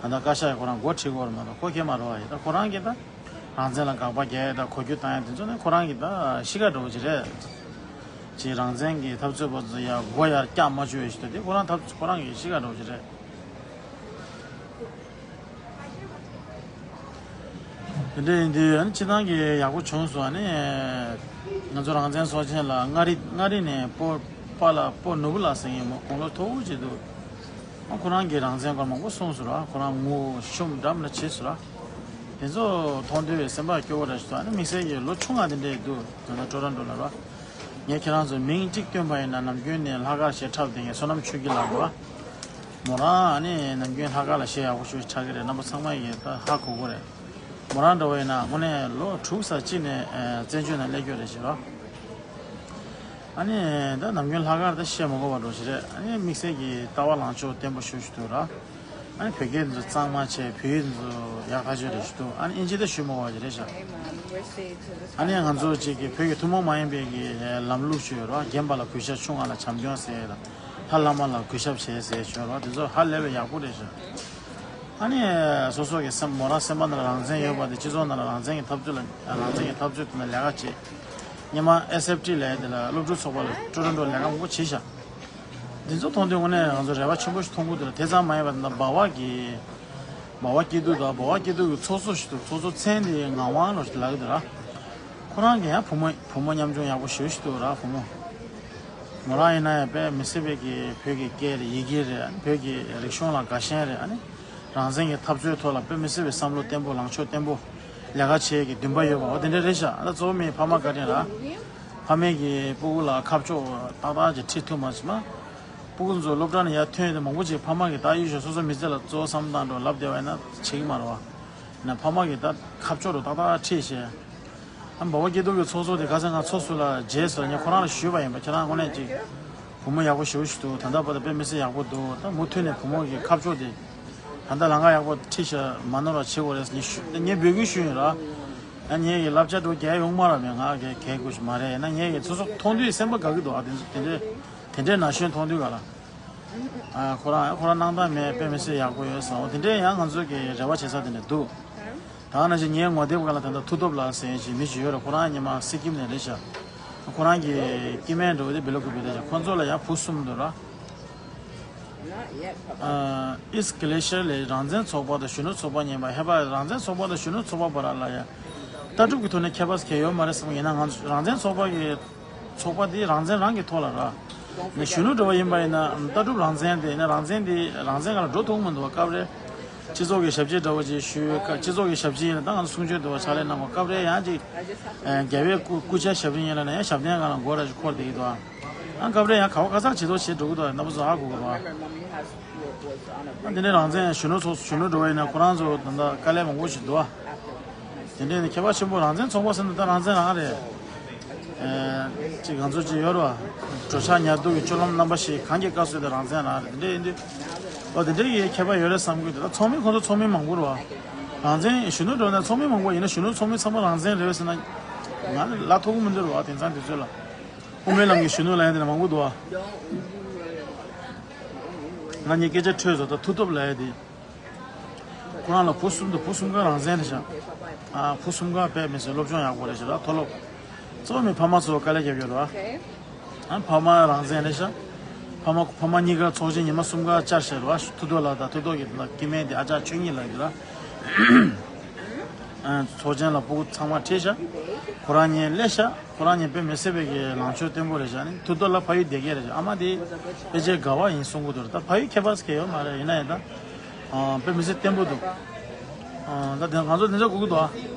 ལྟ་བཀའ་ཤག་གིས་ཁོ་རང་འགོ་ཁྲིད་དགོས་རེད་མ་གཏོགས་ཁོ་ཁྱེད་མ་རེད་བ། ཡ་ད་ཁོ་རང་གིས་ད། རང་བཙན་ལ་དགག་པ་རྒྱག་ཡ་དང་གོ་རྒྱུ་བཏང་ཡ་དེ་ཚོ་ནི་ཁོ་རང་གི་ད་གཤིས་ཀ་འདྲ་བོ་ཅིག་རེད། ཅིག་རང་བཙན་གྱི་འཐབ་རྩོད་པ་ཚོ་ཡ་མགོ་ཡར་བཀྱག་མ་བཅུག་ཡ་ཞིག་ད་དེ་ཁོ་རང་འཐབ་ཁོ་རང་གི་གཤིས་ཀ་འདྲ་བོ་ཅིག་རེད། དེ་འདྲ་ཡིན་དུས་ཨ་ནི་སྤྱི་བཏང་གི་ཡག་པོ་བྱུང་སོང་། ཨ་ནི་ང་ཚོ་རང་བཙན་ཚོགས་ཆེན་ལ་མངའ་རིས་མངའ་རིས་ནས་སྤོ་པཱ་ལགས་སྤོ་ནོར་བུ་ལགས་ཟེར་མཁན་མོ་དགུང་ལོ་མཐོ་བོ་ཅིག་འདུག་ཁོ་རང་གི་རང་བཙན་སྐོར་མང་པོ་གསུངས་སོང་ར། ཁོ་རང་ངོ་ཤུམ་འགྲམ་ལ་བྱས་སོང་ར། དེ་ཚོ་མཐོང་དུས་སེམས་པ་སྐྱོ་བོ་འདྲ་ཞིག་འདུག་ཨ་ནི་དམིགས་བསལ་གྱི་ལོ་ཆུང་ང་དེ་འདྲས་འདུག་དོན་དག་ཊོ་རོན་ཊོ་ལ་ར། ངས་ཁྱེད་རང་ཚོ་མིང་གཅིག་བཏོན་པ་ཡིན་ན། ནམ་རྒྱུན་ནས་ལྷག་དཀར་ཞེས་འཁྲབ་བསྡད་མཁན་བསོད་ནམས་ཆོས་སྐྱིད་ལགས་ར། མོ་རང་ཨ་ནི་ནམ་རྒྱུན་ལྷག་དཀར་ལ་གཞས་ཡག་པོ་ཞེ་པོ་ཅིག་འཁྲབ་ཀྱི་རེད། རྣམ་པ་ཚང་མ་ཡིས་ད་ཧ་གོ་གི་རེད། མོ་རང་འདྲ་བོ་ཡིན་ན་དངོས་གནས་ལོ་དྲུག་ཙམ་གཅིག་ནས་ཨ་བཙན་བྱོལ་ནང་སླེབས་རྒྱུ་རེད་ཟེར་རོ། ཨ་ནི་ད་ནམ་རྒྱུན་ལྷག་དཀར་ད་བཤད་མ་དགོས་པ་འདྲ་ཞིག་རེད། ཨ་ནི་དམིགས་བསལ་གྱི་ལྟ་བ་ལངས་ཕྱོགས་བརྟན་པོ་ཞེ་པོ་ཅིག་འདུག་ར། ཨ་ནི་བོད་སྐད་འདི་ཚོ་གཙང་མ་བྱས། བོད་ཡིག་འདི་ཚོ་ཡག་ཐག་ཆོད་རེད་ཞིག་འདུག་ཨ་ནི་ཨིན་ཇི་ད་ཞུ་མ་དགོས་པ་ཞིག་རེད་ཤག་ཨ་ནི་ང་ཚོ་གཅིག་གི་བོད་ཀྱི་ཐུན་མོང་མ་ཡིན་པའི་གི་ལམ་ལུགས་ཅིག་ཡོད་ར། རྒན་པ་ལ་གུས་ཞབས། ཆུང་བ་ལ་བྱམས་སྐྱོང་ཟེར་ཡས་དང་། ལྷ་བླ་མ་ལ་གུས་ཞབས་བྱེད་ཟེར་ཡས་ཅིག་ཡོད་ར། དེ་ཚོ་ཧ་ལས་པའི་ཡག་པོ་རེད་ཤག་ཨ་ནི་སོ་སོ་གི་སེམས། མོ་རང་སེམས་པ་ནང་ལ་རང་བཙན་ཡོད་པ་དེ། སྤྱི་ཚོགས་ནང་ལ་རང་བཙན་གྱི་འཐབ་རྩོད་ལ། རང་བཙན་གྱི་འཐབ་རྩོད་དེ་ནང་ལས་ཀ་བྱེད། སྔོན་མ་ཨེས་ཨེཕ་ཊི་ལབ་ཡས་དེ་ལ་སློབ་ཕྲུག་ཚོགས་པ་ལ་ཊོ་རོན་ཊོ་ལས་ཀ་མང་པོ་བྱས་ཤག་འདི་ཚོ་མཐོང་དུས་དངོས་གནས་ང་ཚོ་རེ་བ་ཆེན་པོ་ཞིག་མཐོང་གི་འདུག་དེ་ཙམ་མ་ཡིན་པར་ད་འབའ་བ་གི། འབའ་བ་སྐྱིད་སྡུག་དང་། འབའ་བ་སྐྱིད་སྡུག་གི་ཚོགས་གཙོ་ཞིག་འདུག་ཚོགས་གཙོ་མཚན་དེ་ངག་དབང་ལགས་ཞེས་ལབ་ཀྱི་འདུག་ར། ཁོ་རང་གི་ཡང་བུ་མོ། བུ་མོ་ཉམ་ཆུང་ཡག་པོ་ཞེ་པོ་ཞིག་འདུག་ར། བུ་མོ། མོ་རང་ཡིན་ན་ཡང་དཔེ་མི་སྲིད་པའི་གི་བོད་ཀྱི་སྐད་རེད། ཡི་གེ་རེད། བོད་ཀྱི་རིག་གཞུང་ལ་དགའ་ཞེན་རེད། ཨ་ནི་རང་བཙན་གྱི་འཐབ་རྩོད་ཐོག་ལ་དཔེ་མི་སྲིད་པའི་བསམ་བློ་བརྟན་པོ། ལངས་ཕྱོགས་བརྟན་པོ། ལས་ཀ་བྱེད་ཀྱི་འདུན་པ་ཡོད་པ། འོ་དེ་འདྲ་རེད་ཤག་ཨ་ད་གཙོ་བོ་མི་ཕ་མ་བཀའ་དྲིན་ར། ཕ་མས་ཀྱི་སྤུ་གུ་ལ་ཁ་ཕྱོགས་ཏག་ཏག་ཅིག་ཁྲིད་ཐུབ་མ་སོང་ན། སྤུ་གུ་ཚོ་སློབ་གྲྭ་ནས་ཡར་ཐོན་ཡས་དེ་མང་པོ་ཅིག་ཕ་མ་གིས་ད་ཡུལ་ཤོག་སོ་སོ་མི་ཚེ་ལ་གཙོ་བོ་བསམ་བློ་བཏང་འགྲོ་ལབ་བསྡད་པ་ཡིན་ན་བྱེད་ཀྱི་མ་རེད་བ། ཡིན་ན་ཕ་མ་གིས་ད་ཁ་ཕྱོགས་རུ་ཏག་ཏག་ཁྲིད་བྱས། ཨ་འབའ་བ་སྐྱིད་སྡུག་གི་ཚོགས་གཙོ་དེ་ཁ་སང་ང་ཚོགས་ཟུར་ལ་མཇལ་སོང་། ངས་ཁོ་རང་ལ་ཞུས་པ་ཡིན་པ། ཁྱེད་རང་དངོས་གནས་ཅིག་བུ་མོ་ཡག་པོ་ཞེ་པོ་ཞིག་འདུག་ད་ལྟ་བར་དུ་དཔེ་མི་སྲིད་ཡག་པོ་འདུག་ད་མུ་མཐུད་ནས་བུ་མོ་གི་ཁ་ཕྱོགས་དེ་ད་ལྟ་ལམ་ཁ་ཡག་པོ་ཁྲིད་ཤག་མ་ནོར་བ་བྱེད་དགོས་རེད། ངས་ཞུ། ངས་འབོད་སྐུལ་ཞུས་ཡིན་ར། ཨ་ངས་ཀྱི་བསླབ་བྱ་འགྲོ་རྒྱག་ཡོང་མ་ར། མེད། ང་གི་གལ་དགོས་ཤིག་མ་རེད། ཡིན་ན་ངས་ཀྱི་སོ་སོ་མཐོང་དུས་སེམས་པ་དགའ་གི་འདུག་ཨ་དེ་ཚོ་དེ་འདྲའི་དེ་འདྲའི་ན་གཞོན་མཐོང་དུས་ག་ལ། ཨ་ཁོ་རང་ཁོ་རང་སྣང་དག་མེད། དཔེ་མི་སྲིད་ཡག་པོ་ཡོད་བསམ། འོ་དེ་འདྲའི་ཡང་ང་ཚོ་གི་རེ་བ་བྱེད་ས་དེ་འདྲ་འདུག་ད་ནང་བཞིན་ངའི་ངོ་དེབ་སྒང་ལ་ད་ལྟ་མཐུ་སྟོབས་ལགས་ཟེར་མཁན་ཞིག་མི་ཞིག་ཡོད་རེད། ཁོ་རང་ཉི་མ་སི་ཀིམ་ནས་རེད་ཤག་ཁོ་རང་གི་སྐྱེ་དམན་འདྲ་བོ་དེ་བི་ལོ་ཀི་བི་དེ་ཤག་ཁོ་ཚོ་ལ་ཡང་བུ་གསུམ་འདུག་ར། ཨ་ཨིསཊ་ཀེ་ལེ་ཤར་ལས་རང་བཙན་ཚོགས་པ་དང་གཞོན་ནུ་ཚོགས་པ་གཉིས་པ། ཧེ་བ་རང་བཙན་ཚོགས་པ་དང་གཞོན་ནུ་ཚོགས་པ་བར་ལ་ཡང་ལྟ་གྲུབ་ཀྱི་ཐོག་ནས་ཁྱད་པར་གང་ཡང་ཡོད་མ་རེད་བསམ་གྱི། ཡིན་ན་ང་ཚོ་རང་བཙན་ཚོགས་པ་གི་ཚོགས་པ་དེ་རང་བཙན་རང་གི་ཐོག་ལ་ར། ནས་གཞོན་ནུ་འདྲ་བོ་ཡིན་པ་ཡིན་ན་ལྟ་གྲུབ་རང་བཙན་དེ་ཡིན་ན། རང་བཙན་དེ་རང་བཙན་སྒང་ལ་འགྲོ་ཐུབ་མི་འདུག་སྐབས་རེ་སྤྱི་ཚོགས་ཀྱི་ཞབས་ཕྱི་འདྲ་བོ་ཅིག་ཞུ། སྤྱི་ཚོགས་ཀྱི་ཞབས་ཕྱི་ཡིན་ན་ད་ང་ཚོ་གསུང་ཆོས་འདྲ་བོ་ཕྱག་ལས་གནང་བ། སྐབས་རེ་ཡང་ཅིག་རྒྱལ་བའི་སྐུ་སྐུ་ཕྱྭའི་ཞབས་ཕྱི་ཡིན་ལབ་ན་ཡང་ཞབས་བརྟན་སྒང་ལ་འགོར་ར་ཅིག་འཁོར་བསྡད་ཀྱི་འདུག་ཨ་སྐབས་རེ་ཡང་ག་བ་ག་ས་བྱེད་ཐུབ་བྱེད་འགྲོ་གི་འདུག་རྣམ་པ་ཚོ་ཧ་གོ་གི་རེད་བ། ཨ་དེ་ནས་རང་བཙན་གཞོན་ནུ་ཚོ་གཞོན་ནུ་འགྲོ་བ་ཡིན་ན་ཁོ་རང་ཚོ་ད་ལྟ་དཀའ་ལས་མང་པོ་ཞིག་འདུག་ཨ། དེ་འདྲས་ནི་ཁྱད་པར་ཆེན་པོ། རང་བཙན་ཚོགས་པ་ཟེར་ན་ད་རང་བཙན་རང་རེད། ཨེ་ཅིག་ང་ཚོ་ཅིག་ཡོད་རེད་བ། འགྲོ་འཆག་ཉལ་འདུག་གི་སྤྱོད་ལམ་རྣམ་པ་བཞི་གང་གི་སྐབས་སུ་དེ་རང་བཙན་རང་རེད། དེ་འདྲས་ཡིན་དུས་ཨོ་དེ་འདྲས་ཀྱི་ཁྱད་པར་ཡོད་རེད་བསམ་གི་འདུག་ད་ཚོགས་མི་ཁོང་ཚོ་ཚོགས་མི་མང་པོ་རེད་བ། རང་བཙན་གཞོན་ནུ་འགྲོ་ན་ཚོགས་མི་མང་པོ་ཡིན་ན་གཞོན་ནུ་ཚོགས་མི་ཚང་མ་རང་བཙན་རེད་ཟེར་ན་ང་ལ་ཐུག་གི་མི་འདུག་རེད་བ། དེང་སང་དུས་ཚོད་ལ་དབུ་མའི་ལམ་གྱི་གཞོན་ནུ་ལབ་ཡ་དེ་འདྲ་མང་པོ་འདུག་བ། ང་གཉིས་སྐད་ཆ་འཕྲོས་སོང་། ད་མཐུ་སྟོབས་ལབ་ཡ་དེ། ཁོ་རང་ལ་བུ་གསུམ་དང་། བུ་གསུམ་ཀ་རང་བཙན་རེད་ཤག་ཨ་བུ་གསུམ་ཀ་དཔེ་མི་སྲིད་སློབ་སྦྱོང་ཡག་པོ་རེད་ཤག་ད་མཐོ་སློབ་གཙོ་བོ་མི་ཕ་མ་ཚོ་དཀའ་ལས་རྒྱབ་ཡོད་རེད་བ། ཨ་ཕ་མ་རང་བཙན་རེད་ཤག་ཕ་མ་ཕ་མ་གཉིས་ཀ་ཚོགས་ཆེན་ཉི་མ་གསུམ་ཀ་བཅར་བཞག་རེད་བ། མཐུ་སྟོབས་ལགས་དང་། མཐུ་སྟོབས་ཀྱི་སྐྱེ་དམན་དེ་ཨ་ཅག་ཆོས་ཉིད་ལགས་ཡོད་ར། ཨ་ཚོགས་ཆེན་ལ་སྤུ་གུ་ཚང་མ་ཁྲིད་ཤག་ཁོ་རང་གཉིས་སླེབས་ཤག་ཁོ་རང་གཉིས་དཔེ་མི་སྲིད་པའི་གི་ལངས་ཕྱོགས་བརྟན་པོ་རེད་ཤག་ཨ་ནི་མཐུ་སྟོབས་ལགས་ཕ་ཡུལ་སྡེ་དགེ་རེད་ཤག་ཨ་མ་དེ་ཕལ་ཆེར་དགའ་བ་ཡིན་གསུང་གི་འདུག་ད་ཕ་ཡུལ་ཁྱད་པར་གང་ཡང་ཡོད་མ་རེད། ཡིན་ན་ཡང་ད་ཨ་དཔེ་མི་སྲིད་བརྟན་པོ་འདུག་ཨ་ད་དེ་ང་ཚོ་དེ་ཚོ་སྒུག་གི་འདུག་ཨ།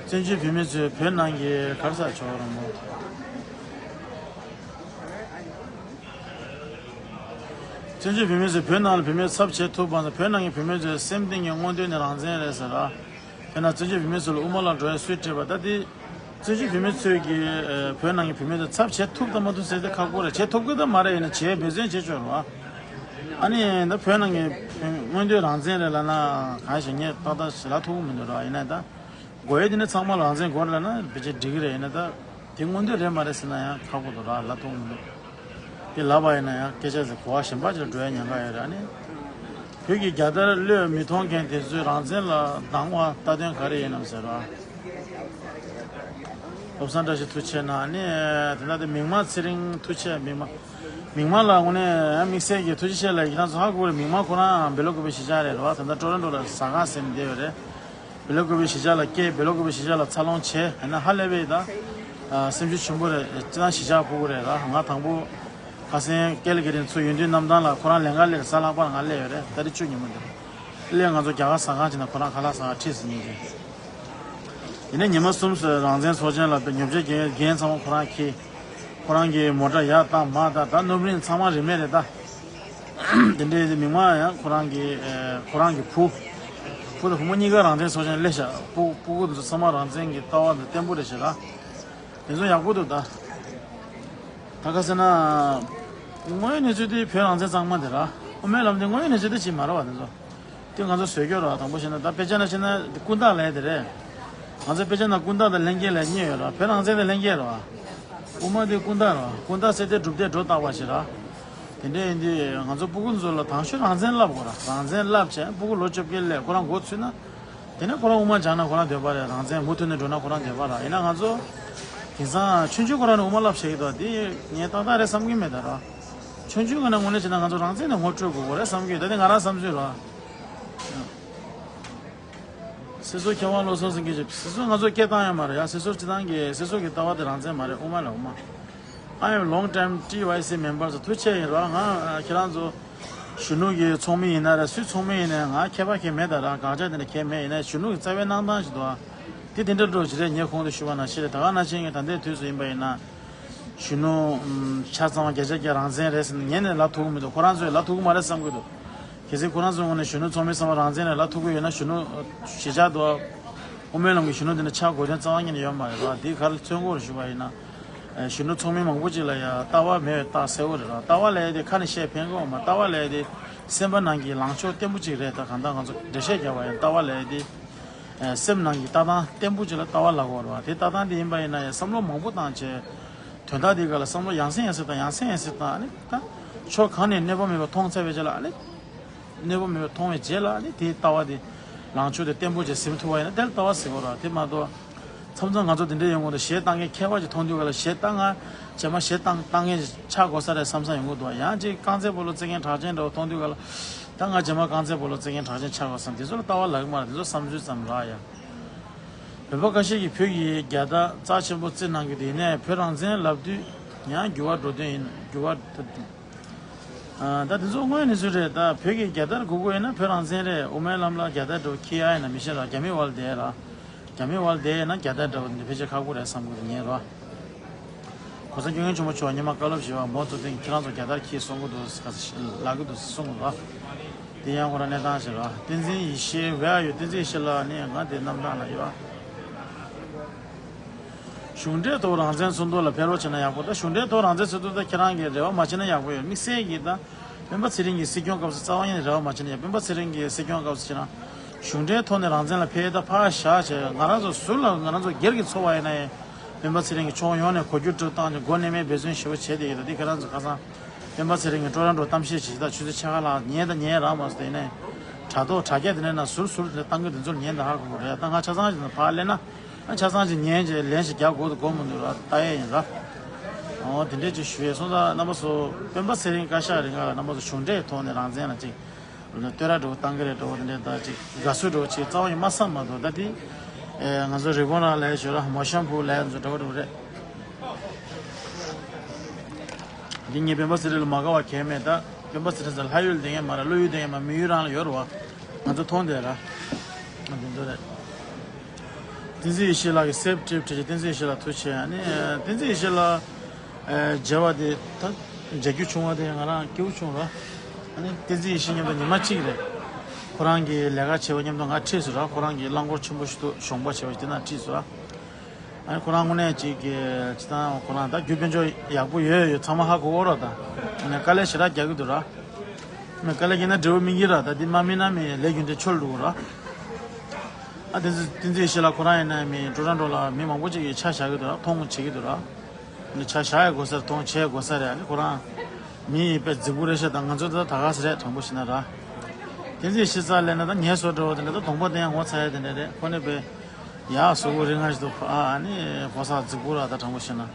བཙན་བྱོལ་བོད་མི་ཚོས་བོད་ནང་གི་ག་རེ་ཟེར་ཆོག་རུང་མོ། བཙན་བྱོལ་བོད་མི་ཚོས་བོད་ནང་ལ་བོད་མིའི་ཚབ་བྱེད་ཐུབ་པ་དང་། བོད་ནང་གི་བོད་མི་ཚོའི་སེམས་གཏིང་གི་མངོན་འདོད་ནི་རང་བཙན་རེད་ཟེར་ར། དཔེར་ན་བཙན་བྱོལ་བོད་མི་ཚོ་ལ་དབུ་མ་ལ་འགྲོ་ཡ་སུས་སྤྲད་པ། ད་དེ་བཙན་བྱོལ་བོད་མི་ཚོས་ཀྱི་ཨ་བོད་ནང་གི་བོད་མི་ཚོའི་ཚབ་བྱེད་ཐུབ་དང་མ་ཐུབ་ཟེར་དེ་ཁག་པོ་རེད། བྱེད་ཐུབ་ཀྱི་དང་མ་རེད། ཡིན་ན་བྱེད་འབད་བརྩོན་བྱེད་ཆོག་རེད་བ། ཨ་ནི་ད་བོད་ནང་གི་མངོན་འདོད་རང་བཙན་རེད་ལབ་ན་གང་ཞིག་ངས་ཏག་ཏག་ཞིག་ལབ་ཐུབ་ཀྱི་མི་འདུག་ར། ཡིན་ན་ད་དགོས་ཡས་དེ་ནི་ཚང་མ་རང་བཙན་དགོས་རེད་ལབ་ན་ཕལ་ཆེར་འགྲིག་གི་རེད། ཡིན་ན་ད་དེ་མངོན་འདོད་རེད་མ་རེད་ཟེར་ན་ཡང་ཁག་པོ་འདུག་ར། ལབ་ཐུབ་ཀྱི་མི་འདུག་དེ་ལབ་པ་ཡིན་ན་ཡང་སྐད་ཆ་ཟེར་གོ་བ་གཞན་པ་ཅིག་ལ་འགྲོ་ཡ་ཉེན་ཁ་ཡོད་རེད། ཨ་ནི་བོད་ཀྱི་རྒྱལ་དར་གློད་མི་གཏོང་མཁན་དེ་ཚོས་རང་བཙན་ལ་སྡང་བ་ལྟ་དོན་ག་རེ་ཡིན་ནམ་ཟེར་ར། བློ་བཟང་བཀྲ་ཤིས་ཐུགས་རྗེ་གནང་། ཨ་ནི་དེ་འདྲ་དེ་མིག་དམར་ཚེ་རིང་ཐུགས་རྗེ། མིག་དམར་མིག་དམར་ལ་དངོས་གནས་དམིགས་བསལ་གྱི་ཐུགས་རྗེ་ཆེ་ལབ། ཁྱེད་རང་ཚོ་ཧ་གོ་རེད། མིག་དམར་ཁོ་རང་བྷེ་ལོ་ཀོ་པི་གཞིས་ཆགས་རེད་ར་བ། ད་ལྟ་ཊོ་རོན་ཊོ་ལ་ཟ་ཁང་ཟིན་བསྡད་ཡོད་རེད། བྷེ་ལོ་ཀོ་པི་གཞིས་ཆགས་ལ་སྐྱེས། བྷེ་ལོ་ཀོ་པི་གཞིས་ཆགས་ལ་འཚར་ལོངས་བྱས། ཡིན་ན་ཧ་ལས་པའི་ད་ཨ་སེམས་ཤུགས་ཆེན་པོ་རེད། སྤྱིར་བཏང་གཞིས་ཆགས་ཕྲུ་གུ་རེད་ར། ང་དང་པོ་ ཁ་སང་ཀེལ་གི་རིང་ཚུར་ཡོང་དུས་གནམ་ཐང་ལ་ཁོ་རང་ལས་ཀ་སླེབས་ས་ལྷག་པར་ང་སླེབས་ཡོད་རེད། ཏ་རིག་བཅུ་ཉིན་མོ་འདིར་སླེབས། ང་ཚོ་རྒྱ་གར་ཟ་ཁང་ཅིག་ནང་ཁོ་རང་ཁ་ལག་ཟ་ཁང་ཁྲིད་ཟིན་ཉིན་རེད། ཡིན་ནའི་ཉི་མ་གསུམ་ཙམ་རང་བཙན་ཚོགས་ཆེན་ལ་ཉོ་ཆ་འགན་འགན་ཚང་མ་ཁོ་རང་འཁྱེར། ཁོ་རང་གི་མོ་ཊ་ཡར་བཏང་མར་བཏང་། ད་སྣུམ་རིན་ཚང་མ་རིན་མེད་རེད་ད། དེ་འདྲའི་མིག་མངས་ཡང་ཁོ་རང་གི་ཨ་ཁོ་རང་གི་བུ། བུ་དང་བུ་མོ་གཉིས་ཀ་རང་བཙན་ཚོགས་ཆེན་སླེབས་ཤག་སྤུ་སྤུ་གུ་དེ་ཚོ་ཚང་མ་རང་བཙན་གྱི་ལྟ་བ་དང་བརྟན་པོ་རེད་ཤག་ར། དེ་ཚོ་ཡག་པོ་འདུག་ད། ད་ག་ཟེར་ན། དངོས་ཡོད་གནས་ཚུལ་དེ་བོད་རང་བཙན་གཙང་མ་དེ་ར། དབུ་མའི་ལམ་དེ་དངོས་ཡོད་གནས་ཚུལ་དེ་ཅིག་མ་རེད་བ། དེ་ཚོ་དེ་ང་ཚོ་བཟོས་སྐྱོར་ར། དང་པོ་བཤད་ན་ད་དཔེ་ཆ་ནང་བཤད་ན་དེ་ཀུན་བཏགས་ལབ་ཡ་དེ་རེད། ང་ཚོ་དཔེ་ཆ་ནང་ཀུན་བཏགས་དང་ལྷན་སྐྱེས་ལབ་གཉིས་ཡོད་ར། བོད་རང་བཙན་དེ་ལྷན་སྐྱེས་རེད་བ། དབུ་མ་དེ་ཀུན་བཏགས་རེད་བ། ཀུན་བཏགས་ཟེར་དེ་སྒྲུབ་བདེ་སྒྲོ་བཏགས་པ་ཞིག་ར། དེ་འདྲ་ཡིན་དུས་ང་ཚོ་སྤུ་གུ་ཚོ་ལ་དང་ཤོས་རང་བཙན་བསླབ་དགོས་ར། རང་བཙན་བསླབ་བྱས་སྤུ་གུ་ལོ་བཅོ་བརྒྱད་སླེབས་ཁོ་རང་མགོ་ཚོས་ན། དེ་ནས་ཁོ་རང་དབུ་མ་སྦྱངས་ན་ཁོ་རང་འདོད་པ་རེད། རང་བཙན་མུ་མཐུད་ནས་འགྲོ་ན་ཁོ་རང་འདོད་པ་རེད། ཡིན་ན་ང་ཚོ་དེང་སང་ཆུང་ཆུང་ཁོ་རང་ནས་དབུ་མ་བསླབ་བྱེད་ཀྱི་འདུག་དེ་ངས་ཏག་ཏག་རེད་བསམ་གྱི་མེད་ད་ར། ཆུང་ཆུང་ཁོ་ནས་དངོས་གནས་བྱས་ན་ང་ཚོ་རང་བཙན་ནས་ངོ་སྤྲོད་དགོས་ཀྱི་རེད་བསམ་གྱི་ཡོད། ད་དེ་ང་རང་བསམ་ཚུལ་ར། སྲིད་ཟུར་མཁས་དབང་བློ་བཟང་སེང་གེ་ཅེས་སྲིད་ཟུར་ང་ཚོ་སྐད་བཏང་ཡོད་མ་རེད་ཡ། སྲིད་ཟུར་སྤྱི་བཏང་གི་སྲིད་ཟུར་གྱི་ལྟ་བ་དེ་རང་བཙན་མ་རེད། དབུ་མ་ལ་དབུ་མ། I am long time T Y C member ཟེར། ཐུགས་རྗེ་ཆེ་ཡིན་རོགས། ང་ཁྱེད་རང་ཚོ་གཞོན་ནུ་གི་ཚོགས་མི་ཡིན་ན་རེད། སུའི་ཚོགས་མི་ཡིན་ནའི་ང་ཁྱད་པར་གང་མེད་ད་ར། དགག་བྱ་དེ་འདྲ་གང་མེད། ཡིན་ནའི་གཞོན་ནུ་གི་རྩ་བའི་གནང་སྟངས་ཤིག་འདུག་ཨ། དེ་དེ་འདྲ་འགྲོ་ཞིག་རེད། ངས་གོང་དུ་ཞུས་པ་ནང་བཞིན་རེད། ད་ག་ནང་བཞིན་གྱི་ད་ལྟའི་དུས་སུ་ཡིན་པ་ཡིན་ན་གཞོན་ནུ་ཆ་ཚང་བརྒྱ་ཆ་བརྒྱ་རང་བཙན་རེད་ཟེར་ནས་ངས་ནས་ལབ་ཐུབ་ཀྱི་མི་འདུག་ཁོ་རང་ཚོས་ལབ་ཐུབ་ཀྱི་མ་རེད་བསམ་གྱི་འདུག་གལ་སྲིད་ཁོ་རང་ཚོའི་ངོས་ནས་གཞོན་ནུ་ཚོགས་མི་ཚང་མ་རང་བཙན་རེད་ལབ་ཐུབ་ཀྱི་ཡོད་ན་གཞོན་ནུ་གཞིས་ཆགས་དུ་དབུ་མའི་ལམ་གྱི་གཞོན་ནུ་དེ་འདྲ་ཆགས་དགོས་དོན་རྩ་བ་ཉིད་ནས་ཡོད་མ་རེད་ར། འདི་ག་རེ་མཚོན་དགོས་རེད་ཞུ་བ་ཡིན་ན། ཨེ་གཞོན་ནུ་ཚོགས་མི་མང་པོ་ཅིག་ལ་ཡ་ལྟ་བ་མེད་པའི་རྟགས་གསལ་བོ་རེད་ར། ལྟ་བ་ལབ་ཡ་དེ་ཁ་ནས་བཤད་ཕན་གྱི་ཡོད་མ་རེད། ལྟ་བ་ལབ་ཡ་དེ་སེམས་པ་ནང་གི་ལངས་ཕྱོགས་བརྟན་པོ་ཅིག་རེད། ད་གང་ལྟར་ང་ཚོ་འགྲེལ་བཤད་རྒྱག་པ་ཡིན་ལྟ་བ་ལབ་ཡ་དེ། ཨེ་སེམས་ནང་གི་ལྟ་སྟངས་བརྟན་པོ་ཅིག་ལ་ལྟ་བ་ལབ་དགོས་རེད་བ། དེ་ལྟ་སྟངས་དེ་ཡིན་པ་ཡིན་ན་ཡང་བསམ་བློ་མང་པོ་བཏང་བྱས། དོན་དག་དེའི་སྒང་ལ་བསམ་བློ་ཡང་སེ་ཡང་སེ་བཏང་། ཡང་སེ་ཡང་སེ་བཏང་། ཨ་ནི་ད་ཕྱོགས་གང་ནས་གནོད་པ་མེད་པ་མཐོང་ཚར་བའི་རྗེས་ལ། ཨ་ནི་གནོད་པ་མེད་པ་མཐོང་བའི་རྗེས་ལ། ཨ་ནི་དེའི་ལྟ་བ་དེ་ལངས་ཕྱོགས་དེ་བརྟན་པོ་བྱས་ཟིན་ཐུབ་པ་ཡིན་ན་དེ་ལ་ལྟ་བ་ཟེར་དགོས་རེད་བ། དེ་མ་གཏོགས་མཚམས་མཚམས་ང་ཚོ་དེ་འདྲ་ཡོང་གི་འདུག་གཞས་བཏང་མཁན་མཁས་པ་ཅིག་མཐོང་དུས་སྒང་ལ་གཞས་ད་ང་རྗེས་མ་གཞས་བཏང་བཏང་མཁན་ཆགས་དགོས་ས་རེད་བསམ་བསམ་ཡོང་གི་འདུག་ཡང་ཅིག་རྐང་རྩེད་སྤོ་ལོ་རྩེད་མཁན་གྲགས་ཅན་འདྲ་བོ་མཐོང་དུས་སྒང་ལ། ད་ང་རྗེས་མ་རྐང་རྩེད་སྤོ་ལོ་རྩེད་མཁན་གྲགས་ཅན་ཆགས་དགོས་བསམ། དེ་ཚོ་ལ་ལྟ་བ་ལབ་ཀྱི་མ་རེད། དེ་ཚོ་བསམ་ཚུལ་ཙམ་རེད་ཡ། བོད་པ་ཁ་ཤས་ཀྱིས་བོད་ཀྱི་རྒྱལ་དར་རྩ་ཆེན་པོ་རྩེ་གནང་གི་འདུག་ཡིན་ནའི་བོད་རང་བཙན་ལབ་དུས་ཡང་འགྱུར་བ་འགྲོ་དོན་ཡིན། འགྱུར་བ། ཨ། ད་དེ་ཚོ་དངོས་གནས་ཚུལ་རེད། ད་བོད་ཀྱི་རྒྱལ་དར་དགོས་དགོས་ཡིན་ན་བོད་རང་བཙན་རེད། དབུ་མའི་ལམ་ལ་རྒྱལ་དར་འདྲ་བོ་འཁྱེར་ཡ་ཡིན་ན་མི་ཤེས་ར། རྒྱ་མི་འོག་ལ་བསྡད་ར། རྒྱ་མི་འོག་ལ་བསྡད་ཡོད་ན་རྒྱལ་དར་འདྲ་བོ་འདི་ཕལ་ཆེར་ཁག་པོ་རེད་བསམ་གྱི་འདུག་ངས་ར། གོང་ས་སྐྱབས་མགོན་ཆེན་པོ་མཆོག་ཉི་མ་བཀའ་སློབ་ཞུས་པ། མའོ་ཙེ་ཏུང་གིས་ཁྱེད་རང་ཚོ་རྒྱལ་དར་འཁྱེར་གསུང་གི་འདུག་ཟེར་ལབ་ཀྱི་འདུག་གསུངས་འདུག་དེ་ཡང་ཁོ་རང་གནས་སྟངས་ཤིག་རེད། བསྟན་འཛིན་ཡེ་ཤེས། Where are you? བསྟན་འཛིན་ཡེ་ཤེས་ལགས་ནི་ང་དེ་གནམ་ཐང་ལ་ཡོད། གཞུང་འབྲེལ་ཐོག་རང་བཙན་བཙོན་དོར་ལ་ཕེབས་རོགས་བྱས་ན་ཡག་པོ། ད་གཞུང་འབྲེལ་ཐོག་རང་བཙན་བཙོན་དོར་ད་ཁྱེད་རང་གིས་རེ་བ་མ་བྱས་ན་ཡག་པོ་ཡོད། དམིགས་བསལ་གྱིས་ད་སྤེན་པ་ཚེ་རིང་གི་སྲིད་སྐྱོང་སྐབས་སུ་རྩ་བ་ཉིད་ནས་རེ་བ་མ་བྱས་ན་ཡག་སྤེན་པ་ཚེ་རིང་གི་སྲིད་སྐྱོང་སྐབས་སུ་བྱས་ན། གཞུང་འབྲེལ་ཐོག་ནས་རང་བཙན་ལ་ཕེབས་ཡས་ད་ཕར་བཞག་བྱས། ང་རང་ཚོ་ཟུར་ལ་ང་རང་ཚོ་སྒེར་གྱི་འཚོ་བ་ཡིན་ན་ཡང་། སྤེན་པ་ཚེ་རིང་གིས་ཕྱོགས་ཡོངས་ནས་གོ་བསྒྱུར་དུ་བཏང་ནས་མགོ་མནན་པའི་འབད་བརྩོན་ཞེ་པོ་བྱས་བསྡད་ཡོད། ད་འདི་ཁྱེད་རང་ཚོ་ཁ་སང་སྤེན་པ་ཚེ་རིང་གིས་ཀྲོ་རོན་ཀྲོ་གཏམ་བཤད་བྱེད་ད་ཆུ་ཚོད་ཕྱེད་ཀ་ལྷག་ཉལ་ད་ཉལ་རག་མ་སོང་། དེ་ནས་དྲ་ཐོག་དྲ་རྒྱ་དེ་འདྲ་ན་ཟུར་ཟུར་དེ་བཏང་གི་དེ་ཚོར་ཉན་ད་ཧ་གོ་གི་རེད། ད་ང་ཆ་ཚང་ཞིག་ཕར་སླེབས་ན། ཨ་ཆ་ཚང་ཅིག་ཉན་བྱས་ལན་ཞིག་རྒྱག་དགོས་འདུག་དགོས་མི་འདུག་ར། ལྟ་ཡས་ཡིན་ར། འོ་དེ་འདྲས་ཅིག་ཞུ་ཡས་སོང་། ད་རྣམ་པ་ཚོ་སྤེན་པ་ཚེ་རིང་བཀའ་ཤག་རིང་ག་ལ་རྣམ་པ་ཚོ་གཞུང་འབྲེལ་ཐོག་ནས་རང་བཙན་ལ་ཅིག་བསྟོད་ར་འདྲ་བོ་བཏང་གི་རེད་འདྲ་བོ་དེ་འདྲས་ད་ཅིག་དགའ་བསུ་འདྲ་བོ་ཅིག་རྩ་བ་ཉིད་མ་བསམ་མ་འདུག་ད་དེ་ཨེ་ང་ཚོ་རི་བོང་ར་ལ་ཡ་ཞོ་ར་མོ་ཤམ་བུ་ལ་ཡ་ཚོ་འདྲ་བོ་འདྲ་བོ་རེད། འདི་ངས་སྤེན་པ་ཚེ་རིང་ལ་མ་དགའ་བ་གང་ཡང་མེད། ད་སྤེན་པ་ཚེ་རིང་ཚོ་ལྷ་ཡུལ་བསྡད་མཁན་མ་རེད། ཀླུ་ཡུལ་བསྡད་མཁན་མ་རེད། མི་ཡུལ་རང་ལ་ཡོད་རེད་བ། ང་ཚོ་མཐོང་བསྡད་ར། ང་དེ་ཚོ་རེད། བསྟན་འཛིན་ཡེ་ཤེས་ལགས་ཀྱིས་སེབ་ཀྲིབ་བྲིས་ཀྱི། བསྟན་འཛིན་ཡེ་ཤེས་ལགས་ཐུགས་རྗེ་ཆེ། ཨ་ནི་བསྟན་འཛིན་ཡེ་ཤེས་ལགས་ཨ་མཇལ་བ་དེ་ད་མཇལ་རྒྱུ་བྱུང་བ་དེ་ང་རང་སྐྱིད་པོ་བྱུང་ར། ཨ་ནི་བསྟན་འཛིན་ཡེ་ཤེས་མཉམ་དུ་ཉི་མ་གཅིག་རེད། ཁོ་རང་གི་ལས་ཀ་བྱེད་པ་མཉམ་དུ་ང་ཁྲིད་སོང་ར། ཁོ་རང་གི་རླངས་འཁོར་ཆེན་པོ་ཞིག་འདུག་གཞོང་པ་བྱས་པ་ཞིག་དེ་ནང་ཁྲིད་སོང་ར། ཨ་ནི་ཁོ་རང་དངོས་གནས་ཅིག་གི་སྤྱིར་བཏང་ཁོ་རང་ད་རྒྱུ་དཔལ་འབྱོར་ཡག་པོ་ཡོད་ཡོད་ཚང་མ་ཧ་གོ་གོ་ར། ད་ཨ་ནི་དཀའ་ལས་ཞེ་དྲག་རྒྱག་གི་འདུག་ར། མི་དཀའ་ལས་རྒྱག་ན་འབྲས་བུ་སྨིན་གྱི་ར། ད་འདི་མ་སྨིན་ན་མི་ལས་རྒྱུ་འབྲས་འཆོལ་འགྲོ་གི་ར། ཨ་དེ་ཚོ་བསྟན་འཛིན་ཡེ་ཤེས་ལགས་ཁོ་རང་ཡིན་ན་མི་ཀྲོ་རོན་ཀྲོ་ལ་མི་མང་པོ་ཅིག་གིས་ཆ་བཞག་གི་འདུག་ར། མཐོང་བྱེད་ཀྱི་འདུག་ར། ཨ་ནི་ཆ་བཞག་ཡ་དགོས་ས་རེད། མཐོང་བྱེད་ཡ་དགོས་ས་རེད། ཨ་ནི་ཁོ་རང་མི་ཡིན་པའི་རྫིག་པོ་རེད་ཤག་ད་ང་ཚོ་ད་ད་ག་ས་རེད། དྲང་པོ་བཤད་ན་ར། བསྟན་འཛིན་ཡེ་ཤེས་རྩ་ལས་ན་ད་ངལ་གསོ་འདྲ་བོ་དེ་འདྲ་ད་གདོང་པ་དེ་ཡང་ངོ་ཚ་ཡ་དེ་འདྲ་རེད། ཁོ་ནི་པའི་ཡ་གཟུགས་པོ་རིང་ང་ཞིག་འདུག་ཨ་ནི་ཕོ་གསར་རྫིག་པོ་ར། ད་དྲང་པོ་བཤད་ན།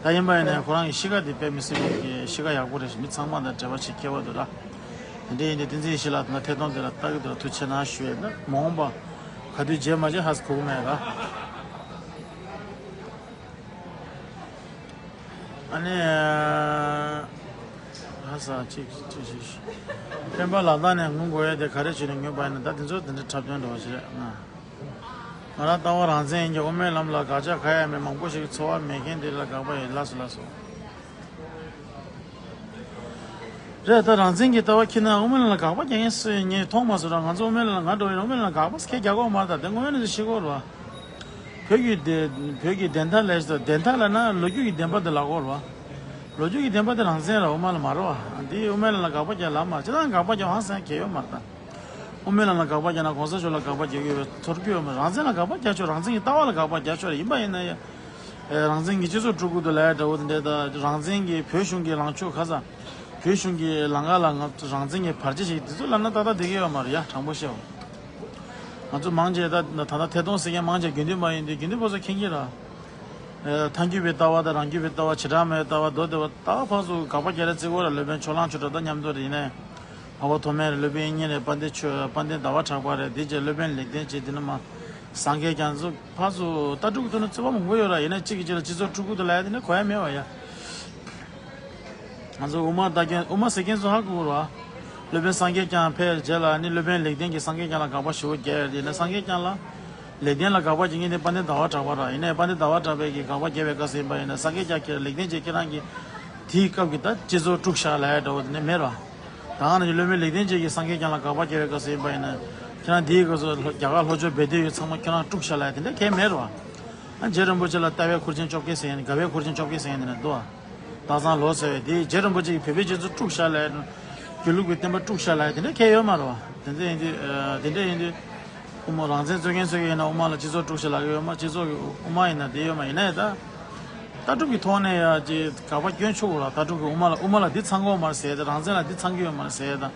ད་ཡིན་པ་ཡིན་ནའི་ཁོ་རང་གི་གཤིས་ཀ་དེ་དཔེ་མི་སྲིད་པའི་གི་གཤིས་ཀ་ཡག་པོ་རེད་ཤག་མི་ཚང་མ་དང་འབྲེལ་བ་བྱེད་མཁས་པ་འདུག་ར། དེ་འདྲ་ཡིན་དུས་བསྟན་འཛིན་ཡེ་ཤེས་ལགས་དང་ཐད་གཏོང་དེ་ལ་ལྟ་གི་འདུག་ར། ཐུགས་རྗེ་གནང་ཞུ་ཡས་ན། མ་འོངས་པ་ག་དུས་མཇལ་མ་མཇལ་ཧ་གོ་གི་མེད་ར། ཨ་ནི། ཧ་ས་གཅིག་གཅིག་གཅིག་སྤེན་པ་ལག་བརྡ་ནས་ངུ་དགོས་ཡས་དེ་ག་རེ་བྱས་ནས་ངུས་པ་ཡིན་ན། ད་དེ་ཚོ་དེ་འདྲ་འཁྲབ་སྟོན་འདྲ་བ་ཞིག་རེད། ང་ང་རང་ལྟ་བ་རང་བཙན་ཡིན་གྱི་དབུ་མའི་ལམ་ལ་དགག་བྱ་ག་ཡང་མེད། མང་པོ་ཞིག་གི་ཚོར་བ་མེད་མཁན་དེ་ལ་དགག་པ་ཡིན། ལགས་སོ་ལགས་སོ། རེད། ད་རང་བཙན་གྱི་ལྟ་བ་ཁྱེར་ན་དབུ་མའི་ལམ་ལ་དགག་པ་རྒྱག་མཁན་སུ་ཡིན་ངས་མཐོང་མ་སོང་ར། ང་ཚོ་དབུ་མའི་ལམ་ལ་ང་འགྲོ་ཡིན། དབུ་མའི་ལམ་ལ་དགག་པ་སུ་གས་རྒྱག་གོ་མ་རེད། ད་དེ་དངོས་ཡོད་གནས་ཚུལ་ཤེས་དགོས་རེད་བ། བོད་ཀྱི་བདེ་བོད་ཀྱི་བདེན་མཐའ་ལས་བདེན་མཐའ་ལབ་ན་ལོ་རྒྱུས་ཀྱི་བདེན་པ་དེ་ལབ་དགོས་རེད་བ། ལོ་རྒྱུས་ཀྱི་བདེན་པ་དེ་རང་བཙན་རེད། དབུ་མ་ལ་མ་རེད་བ། འདི་དབུ་མའི་ལམ་ལ་དགག་པ་རྒྱག་ལབ་མ་རེད། ཅི་ལྟར་དགག་པ་རྒྱག་ཧང་སང་གལ་ཡོད་མ་རེད་ད། དབུ་མའི་ལམ་ལ་དགག་པ་རྒྱག་ན་གོང་ས་མཆོག་ལ་དགག་པ་རྒྱག་གི་ཡོད་པའི་ཚོར་རྒྱུ་ཡོད་མ་རེད། རང་བཙན་ལ་དགག་པ་རྒྱག་ཆོག་རང་བཙན་གྱི་ལྟ་བ་ལ་དགག་པ་རྒྱག་ཆོག་རེད། ཡིན་པ་ཡིན་ན་ཡང་། ཨེ། རང་བཙན་གྱི་སྤྱི་ཚོགས་དཀྲུག་གི་འདུག་ལབ་ཡ་འདྲ་བོ་དེ་འདྲ་དང་། རང་བཙན་གྱི་བོད་གཞུང་གི་ལངས་ཕྱོགས་ག་ས། བོད་གཞུང་གི་ལམ་ཁ་ལ་ང་ཚོ་རང་བཙན་གྱི་བར་ཆད་ཞིག་དེ་ཚོ་ལབ་ན་ཏག་ཏག་བསྡད་ཀྱི་ཡོད་མ་རེད་ཡ། དྲང་པོ་བཤད་པ། ང་ཚོ་མང་ཆེ་ད་ད་ལྟ་ཐད་གཏོང་ཟེར་མཁན་མང་ཆེ་དགེ་འདུན་པ་ཡིན་དུས་དགེ་འདུན་པ་ཚོ་མཁྱེན་གྱི་རེད། ཨེ། ཐལ་འགྱུར་བའི་ལྟ་བ་དང་རང་རྒྱུད་པའི་ལྟ་བ། བྱེ་བྲག་སྨྲ་བའི་ལྟ་བ། མདོ་སྡེ་པ། ད་ཕར་ཚུར་དགག་པ་རྒྱག་རེས་བརྩི་གི་ཡོད་རེད། སློབ་དཔོན་ཕྱོགས་གླང་ཆོས་གྲགས་དང་མཉམ་དུ་རེད། ཡིན་ནའི། འཕགས་པ་ཐོགས་མེད་རེད། སློབ་དཔོན་དབྱིག་གཉེན་རེད། དཔལ་ལྡན་ཆོས། དཔལ་ལྡན་ཟླ་བ་གྲགས་པ་རེད། དེ་རྗེས་སློབ་དཔོན་ལེགས་ལྡན་འབྱེད། དེ་ནས་མར་སངས་རྒྱས་རྒྱ་མཚོ། ཕར་ཚུར་ལྟ་གྲུབ་ཀྱི་ཐོག་ནས་རྩོད་པ་མང་པོ་ཡོད་རེད། ཡིན་ནའི་གཅིག་གིས་གཅིག་ལ་སྤྱི་ཚོགས་དཀྲུག་གི་འདུག་ལབ་ཡ་དེ་འདྲ་གོ་ཡ་མེད་པ་ཡ། ང་ཚོ་དབུ་མ་ལྟ་མཁན། དབུ་མ་ཟེར་མཁན་ཚོ་ཧ་གོ་གི་རེད་བ། སློབ་དཔོན་སངས་རྒྱས་བསྐྱངས་ཕེབས་རྗེས་ལ་ནི་སློབ་དཔོན་ལེགས་ལྡན་གྱིས་སངས་རྒྱས་བསྐྱངས་ལ་དགག་པ་ཞེ་པོ་རྒྱག་ཡོད་རེད། ཡིན་ན་སངས་རྒྱས་བསྐྱངས་ལ། ལེགས་ལྡན་ལ་དགག་པ་བྱེད་མཁན་དེ་དཔལ་ལྡན་ཟླ་བ་གྲགས་པ་རེད། ཡིན་ནའི་དཔལ་ལྡན་ཟླ་བ་གྲགས་པས་ཀྱིས་དགག་པ་རྒྱབ་པའི་སྐབས་སུ་ཡིན་པ་ཡིན་ན། སངས་རྒྱས་བསྐྱངས་ཁྱེད་ལེགས་ལྡན་གྱིས་ཁྱེད་རང་གིས་དེའི་སྐབས་ཀྱི་ད་སྤྱི་ཚོགས་དཀྲུགས་ཤག་ལབ་ཡ་འདྲ་བོ་དེ་འདྲ་མེད་རེད་བ། ད་ག་ནང་བཞིན་སློབ་དཔོན་ལེགས་ལྡན་འབྱེད་ཀྱིས་སངས་རྒྱས་བསྐྱངས་ལ་དགག་པ་རྒྱབ་པའི་སྐབས་སུ་ཡིན་པ་ཡིན་ན། ཁྱེད་རང་དེའི་སྐབས་སུ་རྒྱ་གར་ལྷོ་ཕྱོགས་སྦས་དེ་ཡོད་ཚང་མ་ཁྱེད་རང་དཀྲུགས་ཤག་ལབ་ཡ་དེ་འདྲ་གང་ཡང་མེད་རེད་བ། ཨ། རྗེ་རིན་པོ་ཆེ་ལ་ལྟ་བའི་འཁོར་ཆེན་བཅོ་བརྒྱད་ཟེར་མཁན། དགའ་བའི་འཁོར་ཆེན་བཅོ་བརྒྱད་ཟེར་མཁན་དེ་འདྲ་འདུག་བ། སྟག་ཚང་ལོ་ཟེར་བའི་དེ་རྗེ་རིན་པོ་ཆེ་གིས་བོད་པའི་སྤྱི་ཚོགས་དཀྲུགས་ཤག་ལབ་ཡ། དགེ་ལུགས་པའི་བསྟན་པ་དཀྲུགས་ཤག་ལབ་ཡ་དེ་འདྲ་གང་ཡང་ཡོད་མ་རེད་བ། དེ་འདྲ་ཡིན་དུས། ཨ། དེ་འདྲ་ཡིན་དུས། དབུ་མ་རང་བཙན་རྩོད་མཁན་ཚོ་གིས་ཡིན་ན་དབུ་མ་ལ་སྤྱི་ཚོགས་དཀྲུགས་ཤག་ལབ་ཀྱི་ཡོད་མ། སྤྱི་ཚོགས་ཀྱི་དབུ་མ་ཡིན་ན་དེ་ཡོད་མ་ཡིན་ན་ཡང་ད། ལྟ་གྲུབ་ཀྱི་ཐོག་ནས་ཡ་ཅིག་དགག་པ་སྐྱོན་ཆོག་གི་རེད། ལྟ་གྲུབ་ཀྱི་དབུ་མ་ལ། དབུ་མ་ལ་འདི་ཚང་གི་ཡོད་མ་རེད་ཟེར་ཡ་དང་། རང་བཙན་ལ་འདི་ཚང་གི་ཡོད་མ་རེད་ཟེར་ཡ་དང་།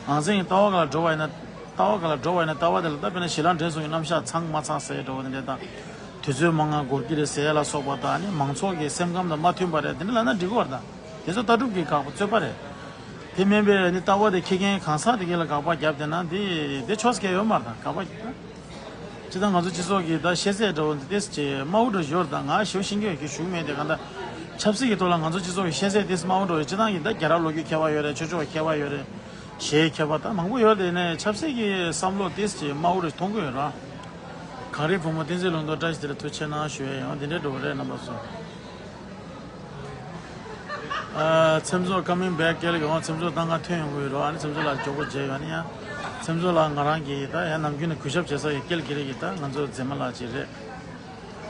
རང་བཙན་གྱི་ལྟ་བ་སྒང་ལ་འགྲོ་བ་ཡིན་ན། ལྟ་བ་སྒང་ལ་འགྲོ་བ་ཡིན་ན་ལྟ་བ་དེ་ལ་ད་དཔེར་ན་ཞི་ལྷ་འདྲེན་ཚོགས་ཀྱི་རྣམ་གཞག་ཚང་མ་ཚང་ཟེར་ཡ་འདྲ་བོ་དེ་འདྲ་དང་། དུས་ཚོད་མང་ང་འགོར་གྱི་རེད་ཟེར་ཡ་ལ་སོགས་པ་དང་། ཨ་ནི་མང་ཚོགས་ཀྱི་སེམས་ཁམས་དང་མ་མཐུན་པ་རེད། དེ་འདྲ་ལབ་ན་འགྲིག་གི་རེད་ད། དེ་ཚོ་ལྟ་གྲུབ་ཀྱི་དགག་པ་རྩོད་པ་རེད། དེ་མིན་པའི་ནི་ལྟ་བ་དེ་འཁྱེར་མཁན་གང་ཟག་དེ་གས་ལ་དགག་པ་བརྒྱབ་བསྡད་ན་དེ་དེ་ཆོག་ས་གང་ཡང་ཡོད་མ་རེད་ད། དགག་པ། སྤྱིར་བཏང་ང་ཚོ་སྤྱི་ཚོགས་ཀྱི་ད་ཤེས་ཚད་འདྲ་བོ་འདི་ཏོག་ཙམ་དམའ་བོ་འདྲ་ཞིག་ཡོད་རེད་ད། ང་ཞེ་པོ་ཤེས་ཀྱི་ཡོད་ཀྱི་ཞུ་གི་མེད་དེ། གང་ལྟར་ཆབ་སྲིད་ཀྱི་ཐོག་ལ་ང་ཚོ་སྤྱི་ཚོགས་ཀྱི་ཤེས་ཚད་ཏོག་ཙམ་དམའ་བོ་འདྲ་ཡོད། སྤྱིར་བཏང་གི་ད་རྒྱལ་རབས་ལོ་རྒྱུས་མཁས་པ་ཡོད་རེད། ཆོས་ཕྱོགས་མཁས་པ་ཡོད་རེད། གཞས་མཁས་པ་ད་མང་པོ་ཡོད་རེད། དེ་ནས་ཆབ་སྲིད་ཀྱི་བསམ་བློ་ཏོག་ཙམ་དམའ་བོ་རེ་མཐོང་གི་ཡོད་ར། གངས་རིའི་བུ་མོ་བསྟན་འཛིན་ལུང་རྟོགས་བཀྲ་ཤིས་དེ་ལ་ཐུགས་ཆེ་གནང་ཞུ་ཡས་ཡོད། འདི་འདྲའི་འདྲ་བོ་རེད་རྣམ་པ་ཚོ། ཨ། མཚམས་འཇོག་coming back སྐད་ལ་ཡོང་། མཚམས་འཇོག་ད་ང་ཐོན་ཡོང་གི་ཡོད་རེད། ཨ་ནི་མཚམས་འཇོག་ལ་མགྱོགས་པོ་མཇལ་ཡོང་། ཨ་ནི་ཡང་མཚམས་འཇོག་ལ་ང་རང་གིས་ད་ཡང་ནམ་རྒྱུན་ནས་གུས་ཞབས་བྱེད་ས་ཡི་སྐལ་གྱི་རེད་ཀྱི་ད་ང་ཚོ་མཛེས་མ་ལགས་ཅིག་རེད།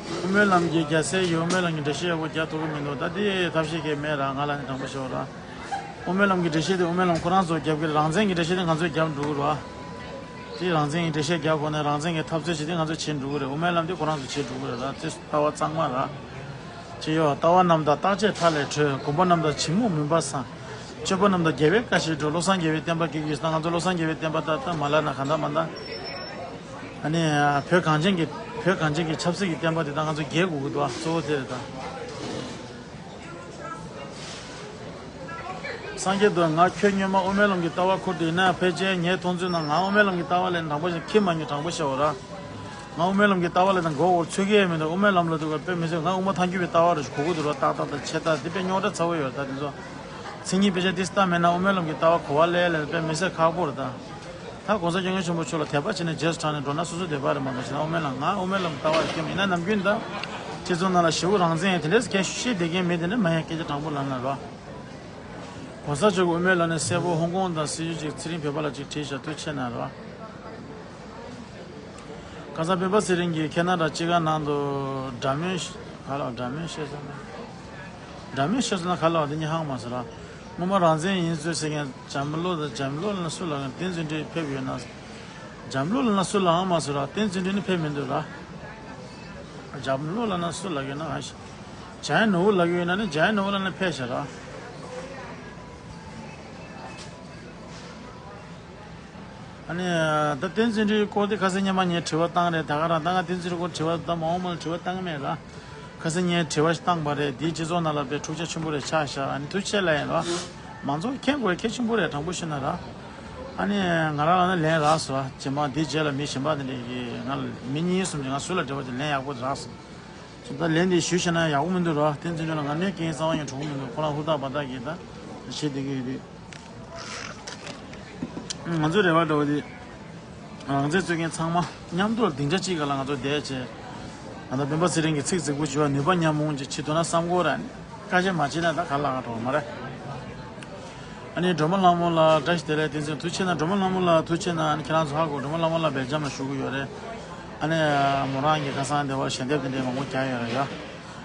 དབུ་མའི་ལམ་གྱི་རྒྱལ་སྲས་ཀྱིས་དབུ་མའི་ལམ་གྱི་འགྲེལ་བཤད་ཡག་པོ་རྒྱག་ཐུབ་ཀྱི་མི་འདུག་ད་དེ་ཐབས་ཤེས་གང་ཡང་མེད་ར། ང་ལ་ནི་དྲང་པོ་ཞུ་ར། དབུ་མའི་ལམ་གྱི་འགྲེལ་བཤད་དེ་དབུ་མའི་ལམ་ཁོ་རང་ཚོ་རྒྱབ་ཀྱི་རེད། རང་བཙན་གྱི་འགྲེལ་བཤད་དེ་ང་ཚོས་རྒྱབ་འགྲོ་གི་རེད་བ། དེ་རང་བཙན་གྱི་འགྲེལ་བཤད་རྒྱག་དགོས་ན་རང་བཙན་གྱི་འཐབ་རྩོད་བྱེད་དེ་ང་ཚོ་བྱེད་འགྲོ་གི་རེད། དབུ་མའི་ལམ་དེ་ཁོ་རང་ཚོ་བྱེད་འགྲོ་གི་རེད་ར། དེ་ལྟ་བ་གཙང་མ་ར། ཅི་ཡོད། ལྟ་བ་རྣམས་དང་བརྟག་དཔྱད་མཐའ་ལས་གྲོལ། སྒོམ་པ་རྣམས་དང་བྱིང་རྨུགས་མུན་པ་སངས། སྤྱོད་པ་རྣམས་དང་རྒྱལ་བའི་བཀའ་བཞིན་སྒྲུབ། བློ་བཟང་རྒྱལ་བའི་བསྟན་པ་བསྐྱེད་ཀྱི་ཡོད། ད་ང་ཚོ་བློ་བཟང་རྒྱལ་བའི་བསྟན་པ་ད་ལྟ་མ་ལབ་ན་གང་ལྟར་མ་ལྟར། ཨ་ནི་བོད་གངས་ཅན་གྱི་བོད་གངས་ཅན་གྱི་ཆབ་སྲིད་ཀྱི་བསྟན་པ་དེ་ད་ང་ཚོ་རྒྱལ་དགོས་ཀྱི་འདུག་ཨ། གཙོ་བོ་དེ་རེད་ད། སངས་རྒྱས་འདུག་ང་ཁྱོད་སྔོན་མ་དབུ་མའི་ལམ་གྱི་ལྟ་བ་ཁུར་དུས་ན་ཕལ་ཆེར་ངའི་མཐོང་ཚུལ་ན་ང་དབུ་མའི་ལམ་གྱི་ལྟ་བ་ལས་དྲང་པོ་ཞིག་ཁྱི་མ་ཉོ། དྲང་པོ་བཤད་པ་ར། ང་དབུ་མའི་ལམ་གྱི་ལྟ་བ་ལས་དང་མགོ་བོར་ཚུད་ཀྱི་མི་འདུག་དབུ་མའི་ལམ་ལ་འདུག་ག་དཔེ་མི་སྲིད། ང་དབུ་མ་ཐལ་འགྱུར་བའི་ལྟ་བ་རེ་ཞིག་གོ་གི་འདུག་ར། ཏག་ཏག་དང་ཆེ་ཐག་འདི་དཔེ་རྙོག་དྲ་ཚ་བོ་ཡོད་རེད་ད། དེ་ཚོ་མཚན་ཉིད་དཔེ་ཆ་ཏིས་ལྟ་མེད་ན་དབུ་མའི་ལམ་གྱི་ལྟ་བ་གོ་བ་ལས་ལས་དཔེ་མི་སྲིད་ཁག་པོ་རེད་ད། ད་༸གོང་ས་༸སྐྱབས་མགོན་ཆེན་པོ་མཆོག་ལ་དད་པ་བྱས་ནས་རྗེས་སུ་འབྲངས་ནས་འགྲོ་ན་སོ་སོའི་དད་པ་རེད་མ་གཏོགས། བྱས་ན་དབུ་མའི་ལམ་ང་དབུ་མའི་ལམ་ལྟ་བ་ཡོད་མཁན་མིན་ན། ནམ་རྒྱུན་ད་སྤྱི་ཚོགས་ནང་ལ་ཞེ་པོ་རང་བཙན་ཡང་དེ་འདྲས་སྐད་བཤད་བསྡད་མཁན་མེད། དེ་འདྲས་མ་ཡང་སྐད་ཆ་དྲང་པོ་ལབ་ན་ར། གོང་ས་མཆོག་གིས་དབུ་མའི་ལམ་ནས་གསལ་པོ་ཧོང་ཀོང་དང་སྲིད་བྱུས་ཅིག་ཚེ་རིང་བོད་པ་ལ་ཅིག་བྲིས་ཤག་ཐུགས་རྗེ་ཆེ་གནང་ར། ཁ་སང་སྤེན་པ་ཚེ་རིང་གིས་ཁེ་ན་ཌ་སྤྱི་ཁང་ནང་དུ་འདྲ་མིན་ག་ལ་འདྲ་མིན་བཤད་ས་ན། འདྲ་མིན་བཤད་ས་ན་ག་ལ་བ་དེ་ཉིད་ཧང་མ་སོང་ར། སྔོན་མ་རང་བཙན་ཡིན་ཚུལ་ཟེར་མཁན་འཇམ་བློ་དང་། འཇམ་བློ་ལ་སུ་ལབ་མཁན། བསྟན་འཛིན་ཁྲི་ཕེབས་ཡོད་ན། འཇམ་བློ་ལབ་ན་སུ་ལབ་ཧང་མ་སོང་ར། བསྟན་འཛིན་ཁྲི་ནི་ཕེབས་མི་འདུག་ར། འཇམ་བློ་ལབ་ན་སུ་ལབ་ཡོད་ན། ཨ་ཞེ། འཇམ་ནོར་བུ་ལབ་ཡོད་ན་ནི་འཇམ་ནོར་བུ་ལབ་ན་ཕེབས་ཤག་ར། ཨ་ནི་ད་བསྟན་འཛིན་ཁྲིའི་སྐོར་དེ་ཁ་སང་སྔོན་མ་ངས་དྲི་བ་བཏང་རེད། ད་ག་རང་ད་ང་བསྟན་འཛིན་ཁྲིའི་སྐོར་དྲི་བ་ད་མ་འོངས་པ་ལ་དྲི་བ་བཏང་གི་མེད་ར། ཁ་སང་ངས་དྲི་བ་ཞིག་བཏང་པ་རེད། འདིས་སྤྱི་ཚོགས་ནང་ལ་དཔེ་འཁྲུག་ཆ་ཆེན་པོ་རེ་ཆགས་ཤག་ཨ་ནི་ཐུགས་རྗེ་ཆེ་ལབ་ཡིན་ར། མང་ཚོགས་མཁྱེན་དགོས་གལ་ཆེན་པོ་རེད། དྲང་པོ་བཤད་ན་ར། ཨ་ནི་ང་རང་ལ་ནི་ལན་རག་སོང་ར། རྗེས་མ་འདིའི་རྗེས་ལ་མི་གཞན་པ་དེ་འདྲས་ཀྱིས་ང་ལ་མི་གཉིས་གསུམ་གྱིས་ང་སུ་ལ་དྲི་བ་དེ་ལན་ཡག་པོ་རག་སོང་། ད་ལན་འདི་ཞུས་བྱས་ན་ཡག་པོ་མི་འདུག་ར། བསྟན་འཛིན་ཁྲི་ལ་ང་གནོད་སྐྱེལ་རྩ་བ་ཉིད་འགྲོ་གི་མི་འདུག་ཁོ་རང་ཧུར་ཐག་འབད་ཐག་གིས་ད། བྱེད་བསྡད་ཀྱི་ཡོད་དུས། ང་ཚོའི་རེ་བ་འདྲ་བོ་དེ། རང་བཙན་རྩོད་མཁན་ཚང་མ་མཉམ་དུ་སྡིངས་ཆ་གཅིག་སྒང་ལ་ང་ཚོ་བསྡད་བྱས། ད་ལྟ་སྤེན་པ་ཚེ་རིང་གི་ཚིག་རྫིག་པོ་བྱས་པ་ནུས་པ་མཉམ་སྤུངས་ཅིག་བྱེད་ཐུབ་ན་བསམ་གྱི་ཡོད་རེད། ཨ་ནི་བཀའ་བཞིན་མ་བྱས་ན་ད་ག་ལ་ག་འགྲོ་བ་མ་རེད། ཨ་ནི་སྒྲོལ་མ་ལྷ་མོ་ལགས་བཀྲ་ཤིས་བདེ་ལེགས། བསྟན་འཛིན་ཐུགས་རྗེ་གནང་། སྒྲོལ་མ་ལྷ་མོ་ལགས་ཐུགས་རྗེ་གནང་། ཨ་ནི་ཁྱེད་རང་ཚོ་ཧ་གོ། སྒྲོལ་མ་ལྷ་མོ་ལགས་སྦེལ་ཇམ་ལ་བཞུགས་ཀྱི་ཡོད་རེད། ཨ་ནི་མོ་རང་གི་ཁ་སང་དེ་བ་ཞལ་འདེབས་དེ་འདྲའི་མང་པོ་རྒྱག་ཡོད་རེད་ཡ།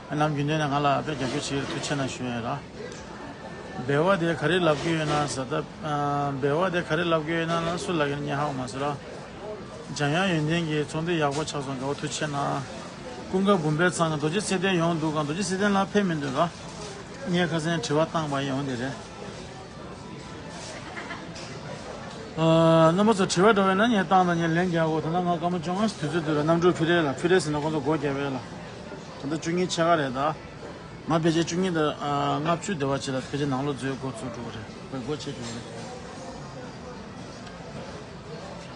ཨ་ནམ་རྒྱུན་དུ་ནས་ང་ལ་དཔེ་རྒྱབ་སྐྱོར་བྱེད་ཀྱི་ཐུགས་རྗེ་གནང་ཞུ་ཡ་ཡིན་ལ། སྦལ་བ་དེ་ག་རེ་ལབ་ཀྱི་ཡོད་ན་ཟེར་ད། སྦལ་བ་དེ་ག་རེ་ལབ་ཀྱི་ཡོད་ན་ལ་སུ་ལབ་ཀྱི་ན་ངས་ཧ་གོ་མ་སོང་ར། འཇམ་དབྱངས་ཡོན་ཏན་གྱི་ཚོགས་འདུ་ཡག་པོ་ཆགས་སོང་། དགའ་བོ་ཐུགས་རྗེ་གནང་། ཀུན་དགའ་འབུམ་པའི་ཚང་གི་རྡོ་རྗེ་ཚེ་བརྟན་ཡོང་འདུག་ག་རྡོ་རྗེ་ཚེ་བརྟན་ལགས་ཕེབས་མི་འདུག་ག་ངས་ཁ་སང་དྲི་བ་བཏང་བ་ཡོང་དེ་རེད། ཨ། རྣམ་པ་ཚོ་དྲི་བ་འདྲ་བས་ན་ངས་བཏང་དང་ངས་ལན་རྒྱག་གོ། ད་ལྟ་ང་སྐར་མ་བཅོ་ལྔ་དུས་ཚོད་དུ་ར་གནམ་གྲུ་ཕི་རེ་ལ་ཕི་རེ་ཟེར་ན་ཁོང་ཚོ་སྒོ་རྒྱབ་པས་ལ། ད་ལྟ་བཅུ་གཉིས་ཕྱེད་ཀ་རེད་ད། ང་ཕལ་ཆེར་བཅུ་གཉིས་དང་ཨ་ལྔ་བཅུ་དེ་བ་ཅིག་ལ་ཕལ་ཆེར་ནང་ལོགས་འཛུལ་འགོ་ཚུགས་འགྲོ་གི་རེད། ཁོས་སྒོ་ཕྱེ་འགྲོ་གི་རེད།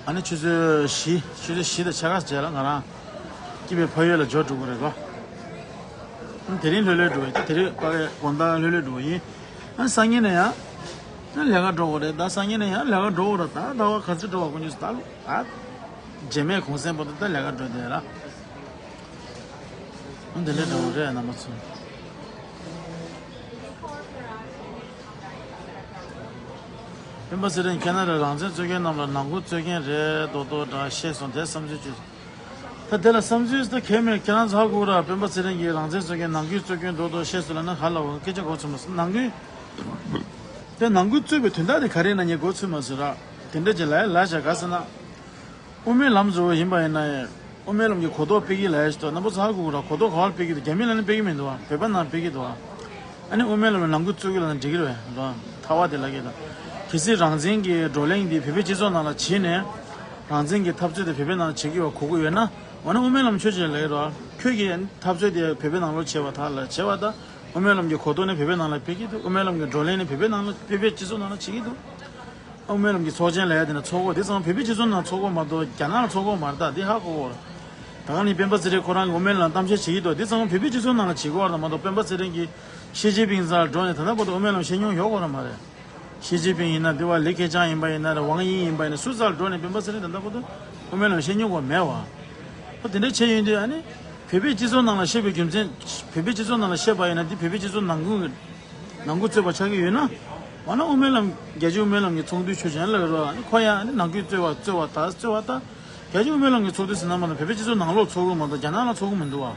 ཨ་ནི་ཆུ་ཚོད་བཞི། ཆུ་ཚོད་བཞི་དང་ཕྱེད་ཀ་རྗེས་ལ་ང་རང་སྐྱིད་པའི་ཕ་ཡུལ་ལ་འབྱོར་འགྲོ་གི་རེད་གོ། ཨ་དེ་རིང་ལྷོད་ལྷོད་འགྲོ་ཡིན། དེ་རིང་ཕ་གི་དགོང་དག་ལྷོད་ལྷོད་འགྲོ་ཡིན། ཨ་སང་ཉིན་ནས་ཡང་ཨ་ལས་ཀ་འགྲོ་དགོས་རེད། ད་སང་ཉིན་ནས་ཡང་ལས་ཀ་འགྲོ་དགོས་རེད། ད་ཟླ་བ་ག་ཚོད་འགྲོ་བ་ཁོ་ཉིས་སུ་ད་ལོ་ད། རྗེས་མའི་གུང་སེང་བར་དུ་ད་ལས་ཀ་འགྲོ་བསྡད་ལ། འདི་འདྲ་འདྲ་བོ་རེད་རྣམ་པ་ཚོ། སྤེན་པ་ཚེ་རིང་ཁྱེད་རང་རང་བཙན་རྩོད་མཁན་རྣམས་ལ་ནང་ཁུལ་རྩོད་མཁན་རེད་མདོག་མདོག་འདྲ་བཤད་སོང་། དེ་བསམ་ཚུལ་ཅིག་ད་དེ་ལ་བསམ་ཚུལ་ད་གལ་མེད། ཁྱེད་རང་ཚོ་ཧ་གོ་ར། སྤེན་པ་ཚེ་རིང་གིས་རང་བཙན་རྩོད་མཁན་ནང་ཁུལ་རྩོད་མཁན་མདོག་མདོག་བཤད་སོང་ལབ་ན་ག་ལ་བ་སྐད་ཆ་གོ་ཚོད་མ་སོང་། ནང་ཁུལ་དེ་ནང་ཁུལ་རྩོད་པའི་དོན་དག་དེ་ག་རེ་ཡིན་ན་ངས་གོ་ཚོད་མ་སོང་ར། དེ་འདྲ་ཅིག་ལབ་ཡ་ལབ་བཞག་ག་ཟེར་ན། དབུ་མའི་ལམ་བཟོ་བ་ཡིན་པ་ཡིན་ན་ཡང་དབུ་མའི་ལམ་གྱི་གོ་རྟོགས་སྤེལ་གྱི་ལབ་ཡ་ཞིག་འདུག་རྣམ་པ་ཚོ་ཧ་གོ་གི་ར། གོ་རྟོགས་ག་པར་སྤེལ་གྱི་འདུག་རྒྱ་མི་ལ་ནི་སྤེལ་གྱི་མི་འདུག་བ། བོད་པ་ནང་སྤེལ་གྱི་འདུག་བ། ཨ་ནི་དབུ་མའི་ལམ་ལ་ནང་ཁུལ་རྩོད་ཀྱི་ལབ་ན་འགྲིག་གི་རེད་བ། ཐ་བ་དེ་ལབ་ཀྱི་ད། གལ་སྲིད་རང་བཙན་གྱི་བགྲོ་གླེང་འདི་བོད་པའི་སྤྱི་ཚོགས་ནང་ལ་བྱས་ནས། རང་བཙན་གྱི་འཐབ་རྩོད་དེ་བོད་པའི་ནང་ལ་བྱེད་ཀྱི་ཡོད་གོ་གི་ཡོད་ན། འོ་ན་དབུ་མའི་ལམ་ཆོས་ཅན་ལབ་ཀྱི་རེད་བ། ཁྱོད་ཀྱིས་འཐབ་རྩོད་དེ་བོད་པའི་ནང་ལོགས་བྱས་པ་ད་ལ་བྱས་པ་ད། དབུ་མའི་ལམ་གྱི་གོ་རྟོགས་ནི་བོད་པའི་ནང་ལ་སྤེལ་གྱི་འདུག་དབུ་མའི་ལམ་གྱི་བགྲོ་གླེང་ནི་བོད་པའི་ནང་ལ་བོད་པའི་སྤྱི་ཚོགས་ནང་ལ་བྱེད་ཀྱི་འདུག་དབུ་མའི་ལམ་གྱི་ཚོགས་ཆེན་ལབ་ཡ་དེ་ན་ཚོགས་གོ། དེ་ཚང་བོད་པའི་སྤྱི་ཚོགས་ནང་ཚོགས་གོ་མ་གཏོགས་རྒྱ་ནག་ལ་ཚོགས་གོ་མ་རེད་ད། དེ་ཧ་གོ་གོ་ར། ད་ག་ནི་སྤེན་པ་ཚེ་རིང་ཁོ་རང་གི་དབུ་མའི་ལམ་གཏམ་བཤད་བྱེད་ཀྱི་འདུག་དེ་ཚང་བོད་པའི་སྤྱི་ཚོགས་ནང་ལ་བྱེད་གོ་བ་རེད་མ་གཏོགས་སྤེན་པ་ཚེ་རིང་གིས་ཞི་ཅིན་ཕིང་རྩར་འགྲོ་ནས་ད་ལྟ་བར་དུ་དབུ་མའི་ལམ་བཤད་མྱོང་ཡོད་གོ་ར་མ་རེད། ཞི་ཅིན་ཕིང་ཡིན་ན་དེ་བ་ལི་ཁེ་ཆང་ཡིན་པ་ཡིན་ན་རེད། ཝང་དབྱིང་ཡིན་པ་ཡིན་ན་སུ་རྩར་འགྲོ་ནས་སྤེན་པ་ཚེ་རིང་ད་ལྟ་བར་དུ་དབུ་མའི་ལམ་བཤད་མྱོང་གོ་མེད་བ། ཨོ་དེ་འདྲ་བྱས་ཡོང་དུས་ཨ་ནི། བོད་པའི་སྤྱི་ཚོགས་ནང་ལ་བཤད་པའི་རྒྱུ་མཚན། བོད་པའི་སྤྱི་ཚོགས་ནང་ལ་བཤད་པ་ཡིན་ན་འདི་བོད་པའི་སྤྱི་ཚོགས་ནང་ཁུལ་གྱི་ནང་ཁུལ་རྩོད་པ་ཆགས་ཀྱི་ཡོད་ན། འོ་ན་དབུ་མའི་ལམ་རྒྱལ་སྤྱིའི་དབུ་མའི་ལམ་གྱི་ཚོགས་འདུའི་ཆོས་ཅན་ལ་རོ། ཨ་ནི་ཁོ་ཡང་ཨ་ནི་ནང་ཁུལ་རྩོད་པ་རྩོད་པ་ད་རྩོད་པ་ད། རྒྱལ་སྤྱིའི་དབུ་མའི་ལམ་གྱི་ཚོགས་འདུ་ཟེར་ན་མ་གཏོགས་བོད་པའི་སྤྱི་ཚོགས་ནང་ལོགས་ཚོགས་ཀྱི་མ་གཏོགས་རྒྱ་ནག་ལ་ཚོགས་ཀྱི་མི་འདུག་བ།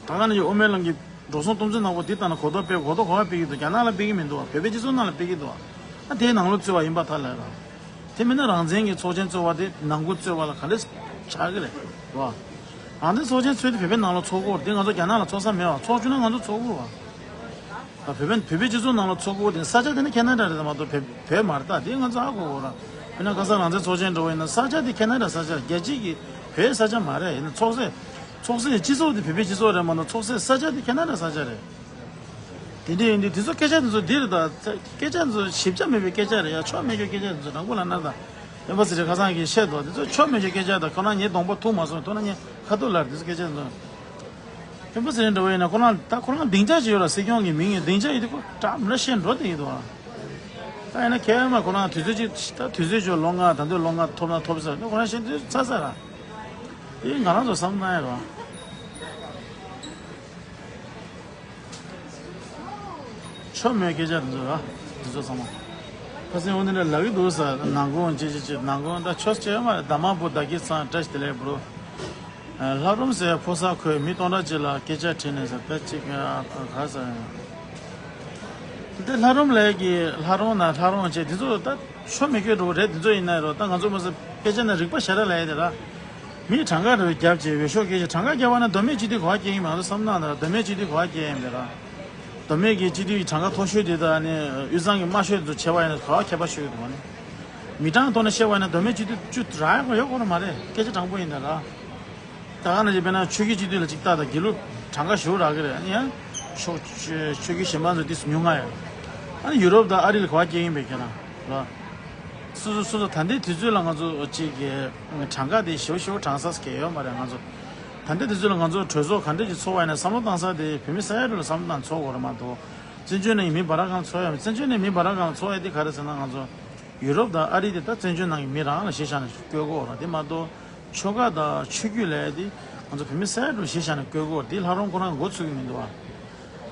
ད་ག་ནང་བཞིན་དབུ་མའི་ལམ་གྱི་འགྲོ་སོང་སྟོང་ཚོའི་ནག་པོ་འདི་ལྟ་ན་གོ་རྟོགས་སྤེལ་གོ་རྟོགས་ག་པར་སྤེལ་གྱི་འདུག་རྒྱ་ནག་ལ་སྤེལ་གྱི་མི་འདུག་བ། བོད་པའི་སྤྱི་ཚོགས་ནང་ལ་སྤེལ་གྱི་འདུག་བ། ཨ་དེའི་ནང་ལོགས་རྩོད་པ་ཡིན་པ་ད་ལས་ར། དེ་མིན་ན་རང་བཙན་གྱི་ཚོགས་ཆེན་རྩོད་པ་དེ་ནང་ཁུལ་རྩོད་པ་ལ་ག་འདྲས་ཆགས་ཀྱི་རེད་བ། རང་བཙན་ཚོགས་ཆེན་ཚོགས་དུས་བོད་པའི་ནང་ལ་ཚོགས་དགོས་དེ་ང་ཚོ་རྒྱ་ནག་ལ་ཚོགས་ས་མེད་བ། ཚོགས་བཅུག་ན་ང་ཚོ་ཚོགས་དགོས་བ། ད་བོད་པའི་བོད་པའི་སྤྱི་ཚོགས་ནང་ལ་ཚོགས་དགོས་དེ་ས་ཆ་དེ་ནི་ཁེ་ན་ཌ་རེད་མ་གཏོགས་བོད་བོད་མ་རེད། ད་དེ་ང་ཚོ་ཧ་གོ་དགོས་ར། དཔེར་ན་ཁ་སང་རང་བཙན་ཚོགས་ཆེན་འགྲོ་བ་ཡིན་ན་ས་ཆ་དེ་ཁེ་ན་ཌ་ས་ཆ་རྒྱལ་སྤྱི་གི་བོད་ས་ཆ་མ་རེད། ཡིན་ན་ཚོགས་སའི་ཚོགས་སའི་སྤྱི་ཚོགས་དེ་བོད་པའི་སྤྱི་ཚོགས་རེད་མ་གཏོགས་ཚོགས་སའི་ས་ཆ་དེ་ཁེ་ན་ཌ་ས་ཆ་རེད། དེ་འདྲ་ཡིན་དུས་དེ་ཚོ་སྐད་ཆ་དེ་ཚོ་འདི་རེད་ད། སྐད་ཆ་དེ་ཚོ་ཞིབ་ཆ་མེད་པའི་སྐད་ཆ་རེད་ཡ། ཆོ་མེད་རྒྱུ་སྐད་ཆ་དེ་ཚོ་དྲང་པོ་ལབ་ན་ད། སྤེན་པ་ཚེ་རིང་ཁ་སང་གིས་བཤད་དོ་དེ་ཚོ་ཆོ་མེད་རྒྱུ་སྐད་ཆ་ད། ཁོ་རང་ངའི་གདོང་པ་ཐུག་མ་སོང་། ཐུག་ན་ངས་ཁ་ཐུག་ལབ། དེ་ཚོ་སྐད་ཆ་དེ་ཚོ། སྤེན་པ་ཚེ་རིང་འདྲ་བོ་ཡིན་ན་ཁོ་རང་ད་ཁོ་རང་སྡིངས་ཆ་ཅིག་ཡོད་ར། སྲིད་སྐྱོང་གི་མིང་ཡིན་སྡིངས་ཆ་ཡིན་དུས་ཁོ་གྲ་མི་འདྲ་བཤད་འགྲོ་དེ་ཡིན་དོ། ད་ཡིན་ན་ཁྱེད་མ་ཁོ་རང་དུས་ཚོད་ཅིག་ད་དུས་ཚོད་ཅིག་ལོ་ལྔ་ད་འདོད་ལོ་ལྔ་ཐོབ་ན་ཐོབ་ཟེར་ད་ཁོ་རང་བཤད་དུས་ཚ་ཚ་ར། དེ་ང་རང་ཚོ་བསམ་ན་ཡ་ར། ཆོ་མེད་སྐད་ཆ་འདི་ཚོ་ར། འདི་ཚོ་ཚང་མ། ཁ་སང་འོ་འདི་འདྲ་ལབ་ཀྱི་འདུག་ས། ནང་ཁོང་ཅི་ཅི་ཅི་ནང་ཁོང་ད་ཆོས་བྱས་མ་རེད། ད་མ་བུ་ད་ཀི་ཚང་བཀྲ་ཤིས་བདེ་ལེགས་བུ་རུ། ལྷ་རུམ་ཟེར་ཕོ་གསར་ཁོས་མི་སྟོང་ཕྲག་གཅིག་ལ་སྐད་ཆ་དྲིས་ནས་ཟེར་ད་ཅིག་ག་ས། འདི་ལྷ་རུམ་ལས་ཀྱི་ལྷ་རུང་ན་ལྷ་རུང་བྱས་འདི་ཚོ་ད། ཆོ་མེད་སྐད་འགྲོ་རེད། འདི་ཚོ་ཡིན་ན་རོ་ད་ང་ཚོ་མ་ཟད་སྐད་ཆ་ནི་རིག་པ་ཞེ་དྲག་ལབ་ཡ་དེ་ར། མིས་གྲངས་ཀ་རེ་བརྒྱབ་བྱས་འོས་ཤོག་སྐད་ཆ་གྲངས་ཀ་བརྒྱབ་པ་ན་མདོ་སྨད་སྤྱི་འཐུས་ག་པར་སྐྱེལ་གྱི་མ་རེད་བསམ་ན་ད་ར། མདོ་སྨད་སྤྱི་འཐུས་ག་པར་སྐྱེལ་ཡིན་པས་ར། མདོ་སྨད་ཀྱི་སྤྱི་འཐུས་གྲངས་ཀ་མཐོ་ཤོས་དེ་ད་ནི་དབུས་གཙང་གི་དམའ་ཤོས་དེ་ཚོ་བྱས་པ་ཡིན་ན་ག་པར་ཁྱད་པར་ཤོད་ཀྱི་འདུག་བ་ནི། མི་གྲངས་ཐོག་ནས་བཤད་པ་ཡིན་ན་མདོ་སྨད་སྤྱི་འཐུས་བཅུ་རག་ཡག་ཡོད་དགོས་ར་མ་རེད། སྐད་ཆ་དྲང་པོ་ཡིན་ད་ར། ད་ག་ནང་བཞིན་དཔེར་ན་ཆོས་བརྒྱུད་སྤྱི་འཐུས་ལ་གཅིག་ལྟ་དང་དགེ་ལུགས་གྲངས་ཀ་ཞེ་པོ་རག་གི་རེད། ཨ་ནི་ཡང་ཆོས་ཆོས་བརྒྱུད་གཞན་པ་ཚོ་ཏོག་ཙམ་ཉུང་ང་ཡོད། ཨ་ནི་ཡུ་རོབ་དང་ཨ་རི་ལ་ག་པར་སྐྱེལ་ཡིན་པས་ཁྱེད་རང་ར། སོ་སོ་སོ་སོ་ད་ལྟའི་དུས་ཚོད་ལ་ང་ཚོ་གཅིག་གི་གྲངས་ཀ་དེ་ཞེ་པོ་ཞེ་པོ་གྲངས་ས་གལ་ཡོད་མ་རེད། ང་ཚོ་ད་ལྟའི་དུས་ཚོད་ལ་ང་ཚོ་གྲོས་ཚོགས་ག་འདྲ་ཞིག་ཚོགས་པ་ཡིན་ན་བསམ་བློ་བཏང་ས་དེ་བོད་མི་ས་ཡ་དྲུག་ལ་བསམ་བློ་བཏང་ཚོགས་དགོས་རེད་མ་གཏོགས། བཙན་བྱོལ་ནང་གི་མི་འབའ་ར་གང་ཚོ་ཡ་མེད། བཙན་བྱོལ་ནས་མི་འབའ་ར་གང་ཚོ་ཡ་དེ་ག་རེ་ཟེར་ན། ང་ཚོ་ཡུ་རོབ་དང་ཨ་རི་དེ་ད་བཙན་བྱོལ་ནང་གི་མི་རང་ལ་གཞི་བཞག་ནས་བསྐོས་དགོས་ར། དེ་མ་གཏོགས་ཆོལ་ཁ་དང་ཆོས་བརྒྱུད་ལ་ཡ་དེ་ང་ཚོ་བོད་མི་སེར་རུ་གཞི་བཞག་ནས་བསྐོས་དགོས་ར། དེ་ལྷ་རོང་ཁོ་རང་འགོ་ཚུགས་ཀྱི་མི་འདུག་བ།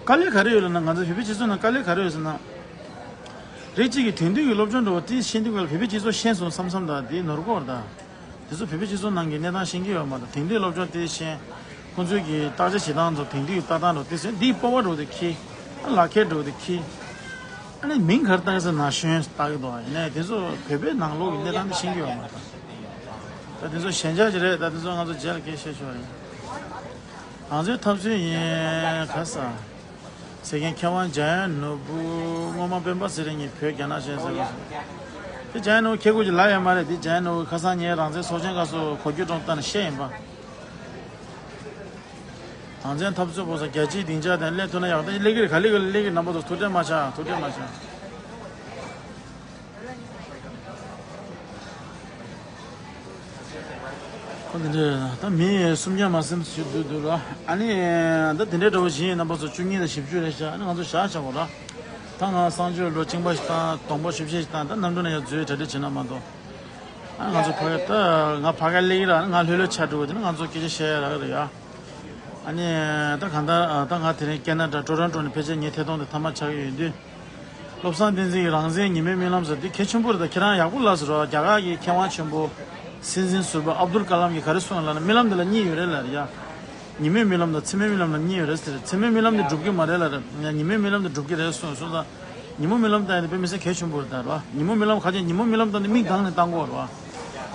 དཀའ་ལས་ག་རེ་ཡོད་ལབ་ན། ང་ཚོ་བོད་པའི་སྤྱི་ཚོགས་ནང་དཀའ་ལས་ག་རེ་ཡོད་ཟེར་ན། རིགས་གཅིག་གི་དེང་དུས་ཀྱི་སློབ་སྦྱོང་འགྲོ་བ་དེ་ཤེས་དུས་ཀྱི་བོད་པའི་སྤྱི་ཚོགས་ཤེས་སོང་བསམ་བསམ་ད་དེ་ནོར་གོ་ར་ད། དེ་ཚོ་བོད་པའི་སྤྱི་ཚོགས་ནང་གི་གནས་སྟངས་ཤེས་ཀྱི་ཡོད་མ་རེད། དེང་དུས་སློབ་སྦྱོང་དེ་ཤེས། ཁོང་ཚོའི་གི་བརྟག་དཔྱད་བྱེད་སྟངས་ཚོ་དེང་དུས་ཀྱི་ལྟ་སྟངས་འགྲོ་དེ་ཚོ་འདིའི་སྤོབས་པ་འགྲོ་དེ་ཁྱི། ཨ་ལག་ཁྱེར་འགྲོ་དེ་ཁྱི། ཨ་ནི་མིང་ག་རེ་བཏགས་ཡོད་ཟེར་ན་གཞོན་བཏགས་ཀྱི་འདུག་ཡིན་ནའི་དེ་ཚོ་བོད་པའི་ནང་ལོགས་ཀྱི་གནས་སྟངས་དེ་ཤེས་ཀྱི་ཡོད་མ་རེད། ད་དེ་ཚོ་ཞན་ཆ་ཅིག་རེད། ད་དེ་ཚོ་ང་ཚོ་རྗེས་ལ་སྐད་བཤད་ཆོག་རེད། རང་བཙན་འཐབ་རྩོད་ཡིན་ག་ས། ཟེར་མཁན་མཁས་དབང་འཇམ་དབྱངས་ནོར་བུ། སྔོན་མ་སྤེན་པ་ཚེ་རིང་གིས་བོད་རྒྱ་ནག་ཞེས་ཟེར་བ་སོང་། དེ་འཇམ་དབྱངས་ནོར་བུ་ཁྱེད་ཀྱིས་ལབ་ཡོད་མ་རེད། དེ་འཇམ་དབྱངས་ནོར་བུ་ཁ་སང་ངས་རང་བཙན་ཚོགས་ཆེན་སྐབས་སུ་གོ་རྒྱུ་གྲོང་བཏང་ནས་བཤད་ཡིན་པ། རང་བཙན་འཐབ་རྩོད་པོ་ས་རྒྱལ་སྤྱིའི་སྡིངས་ཆ་དེ་སླེབས་ཐུབ་ན་ཡག་ད་སླེབས་ཀྱི་རེད། ག་ལེ་ག་ལེ་སླེབས་ཀྱི་རེད། རྣམ་པ་ཚོ་ཐུགས་ཁྲལ་མ་བྱ། ཐུགས་ཁྲལ་མ་བྱ། ཁོ་འདི་འདྲ་ད་མི་སུམ་བརྒྱ་མ་ཟིན་ཞིག་འདུག་འདུག་ར། ཨ་ནི་ད་དེ་འདྲའི་འདྲ་བོ་ཞིག་ཡིན། རྣམ་པ་ཚོ་བཅུ་གཉིས་དང་བཞི་བཅུ་རེད་ཤག་ཨ་ནི་ང་ཚོ་བཞག་བཞག་གོ་ར། ད་ང་གསང་སྤྱོད་ལོ་གཅིག་པ་ཞིག་དང་སྡོང་པོ་ཆུ་བཤལ་ཞིག་དང་ད་ནམ་རྒྱུན་ན་ཡང་འཛུལ་གྲ་སྒྲིག་བྱེད་ན་མ་གཏོགས། ཨ་ནི་ང་ཚོ་ཕ་གི་ད་ང་ཕ་ག་སླེབས་ཀྱི་ར། ཨ་ནི་ང་ལྷོད་ལྷོད་ཆགས་འགྲོ་གི་དེ་ནི་ང་ཚོ་སྐད་ཆ་བཤད་ཡ་རག་གི་རེད་ཡ། ཨ་ནི་ད་གང་ལྟར་ད་ང་དེ་རིང་ཀེ་ན་ཌ་ཊོ་རོན་ཊོ་ནས་ཕལ་ཆེར་ངའི་ཐད་གཏོང་དེ་མཐའ་མ་ཆགས་ཀྱི་ཡོད་དུས། བློ་བཟང་བསྟན་འཛིན་གྱི་རང་བཙན་ཉི་མའི་རྨི་ལམ་ཟེར་འདི་གལ་ཆེན་པོ་རེད། ད་ཁྱེད་རང་ཡག་པོ་ལབ་ཟེར་རོ། རྒྱ་གར་གྱི་མཁས་དབང་ཆེན་པོ་སྲིད་འཛིན་ཟུར་པ་ཨབ་དུལ་ཀ་ལམ་གྱིས་ག་རེ་གསུངས་ལབ་ན། རྨི་ལམ་འདི་ལ་གཉིས་ཡོད་རེད་ལབ་རེད་ཡ། ཉི་མའི་རྨི་ལམ་དང་མཚན་མོའི་རྨི་ལམ་ལ་གཉིས་ཡོད་རེད་ཟེར། མཚན་མོའི་རྨི་ལམ་འདི་འགྲུབ་ཀྱི་མ་རེད་ལབ་རེད། ཉི་མའི་རྨི་ལམ་འདི་འགྲུབ་ཀྱི་རེད་གསུངས་སོང་ཙང་། ཉི་མོ་རྨི་ལམ་བཏང་ཡ་དེ་དཔེ་མི་སྲིད་གལ་ཆེན་པོ་རེད་ད་རོ། ཉི་མོ་རྨི་ལམ་ག་ཅིག་ཉི་མོ་རྨི་ལམ་བཏང་དེ་མིག་གདངས་ནས་བཏང་དགོས་རེད་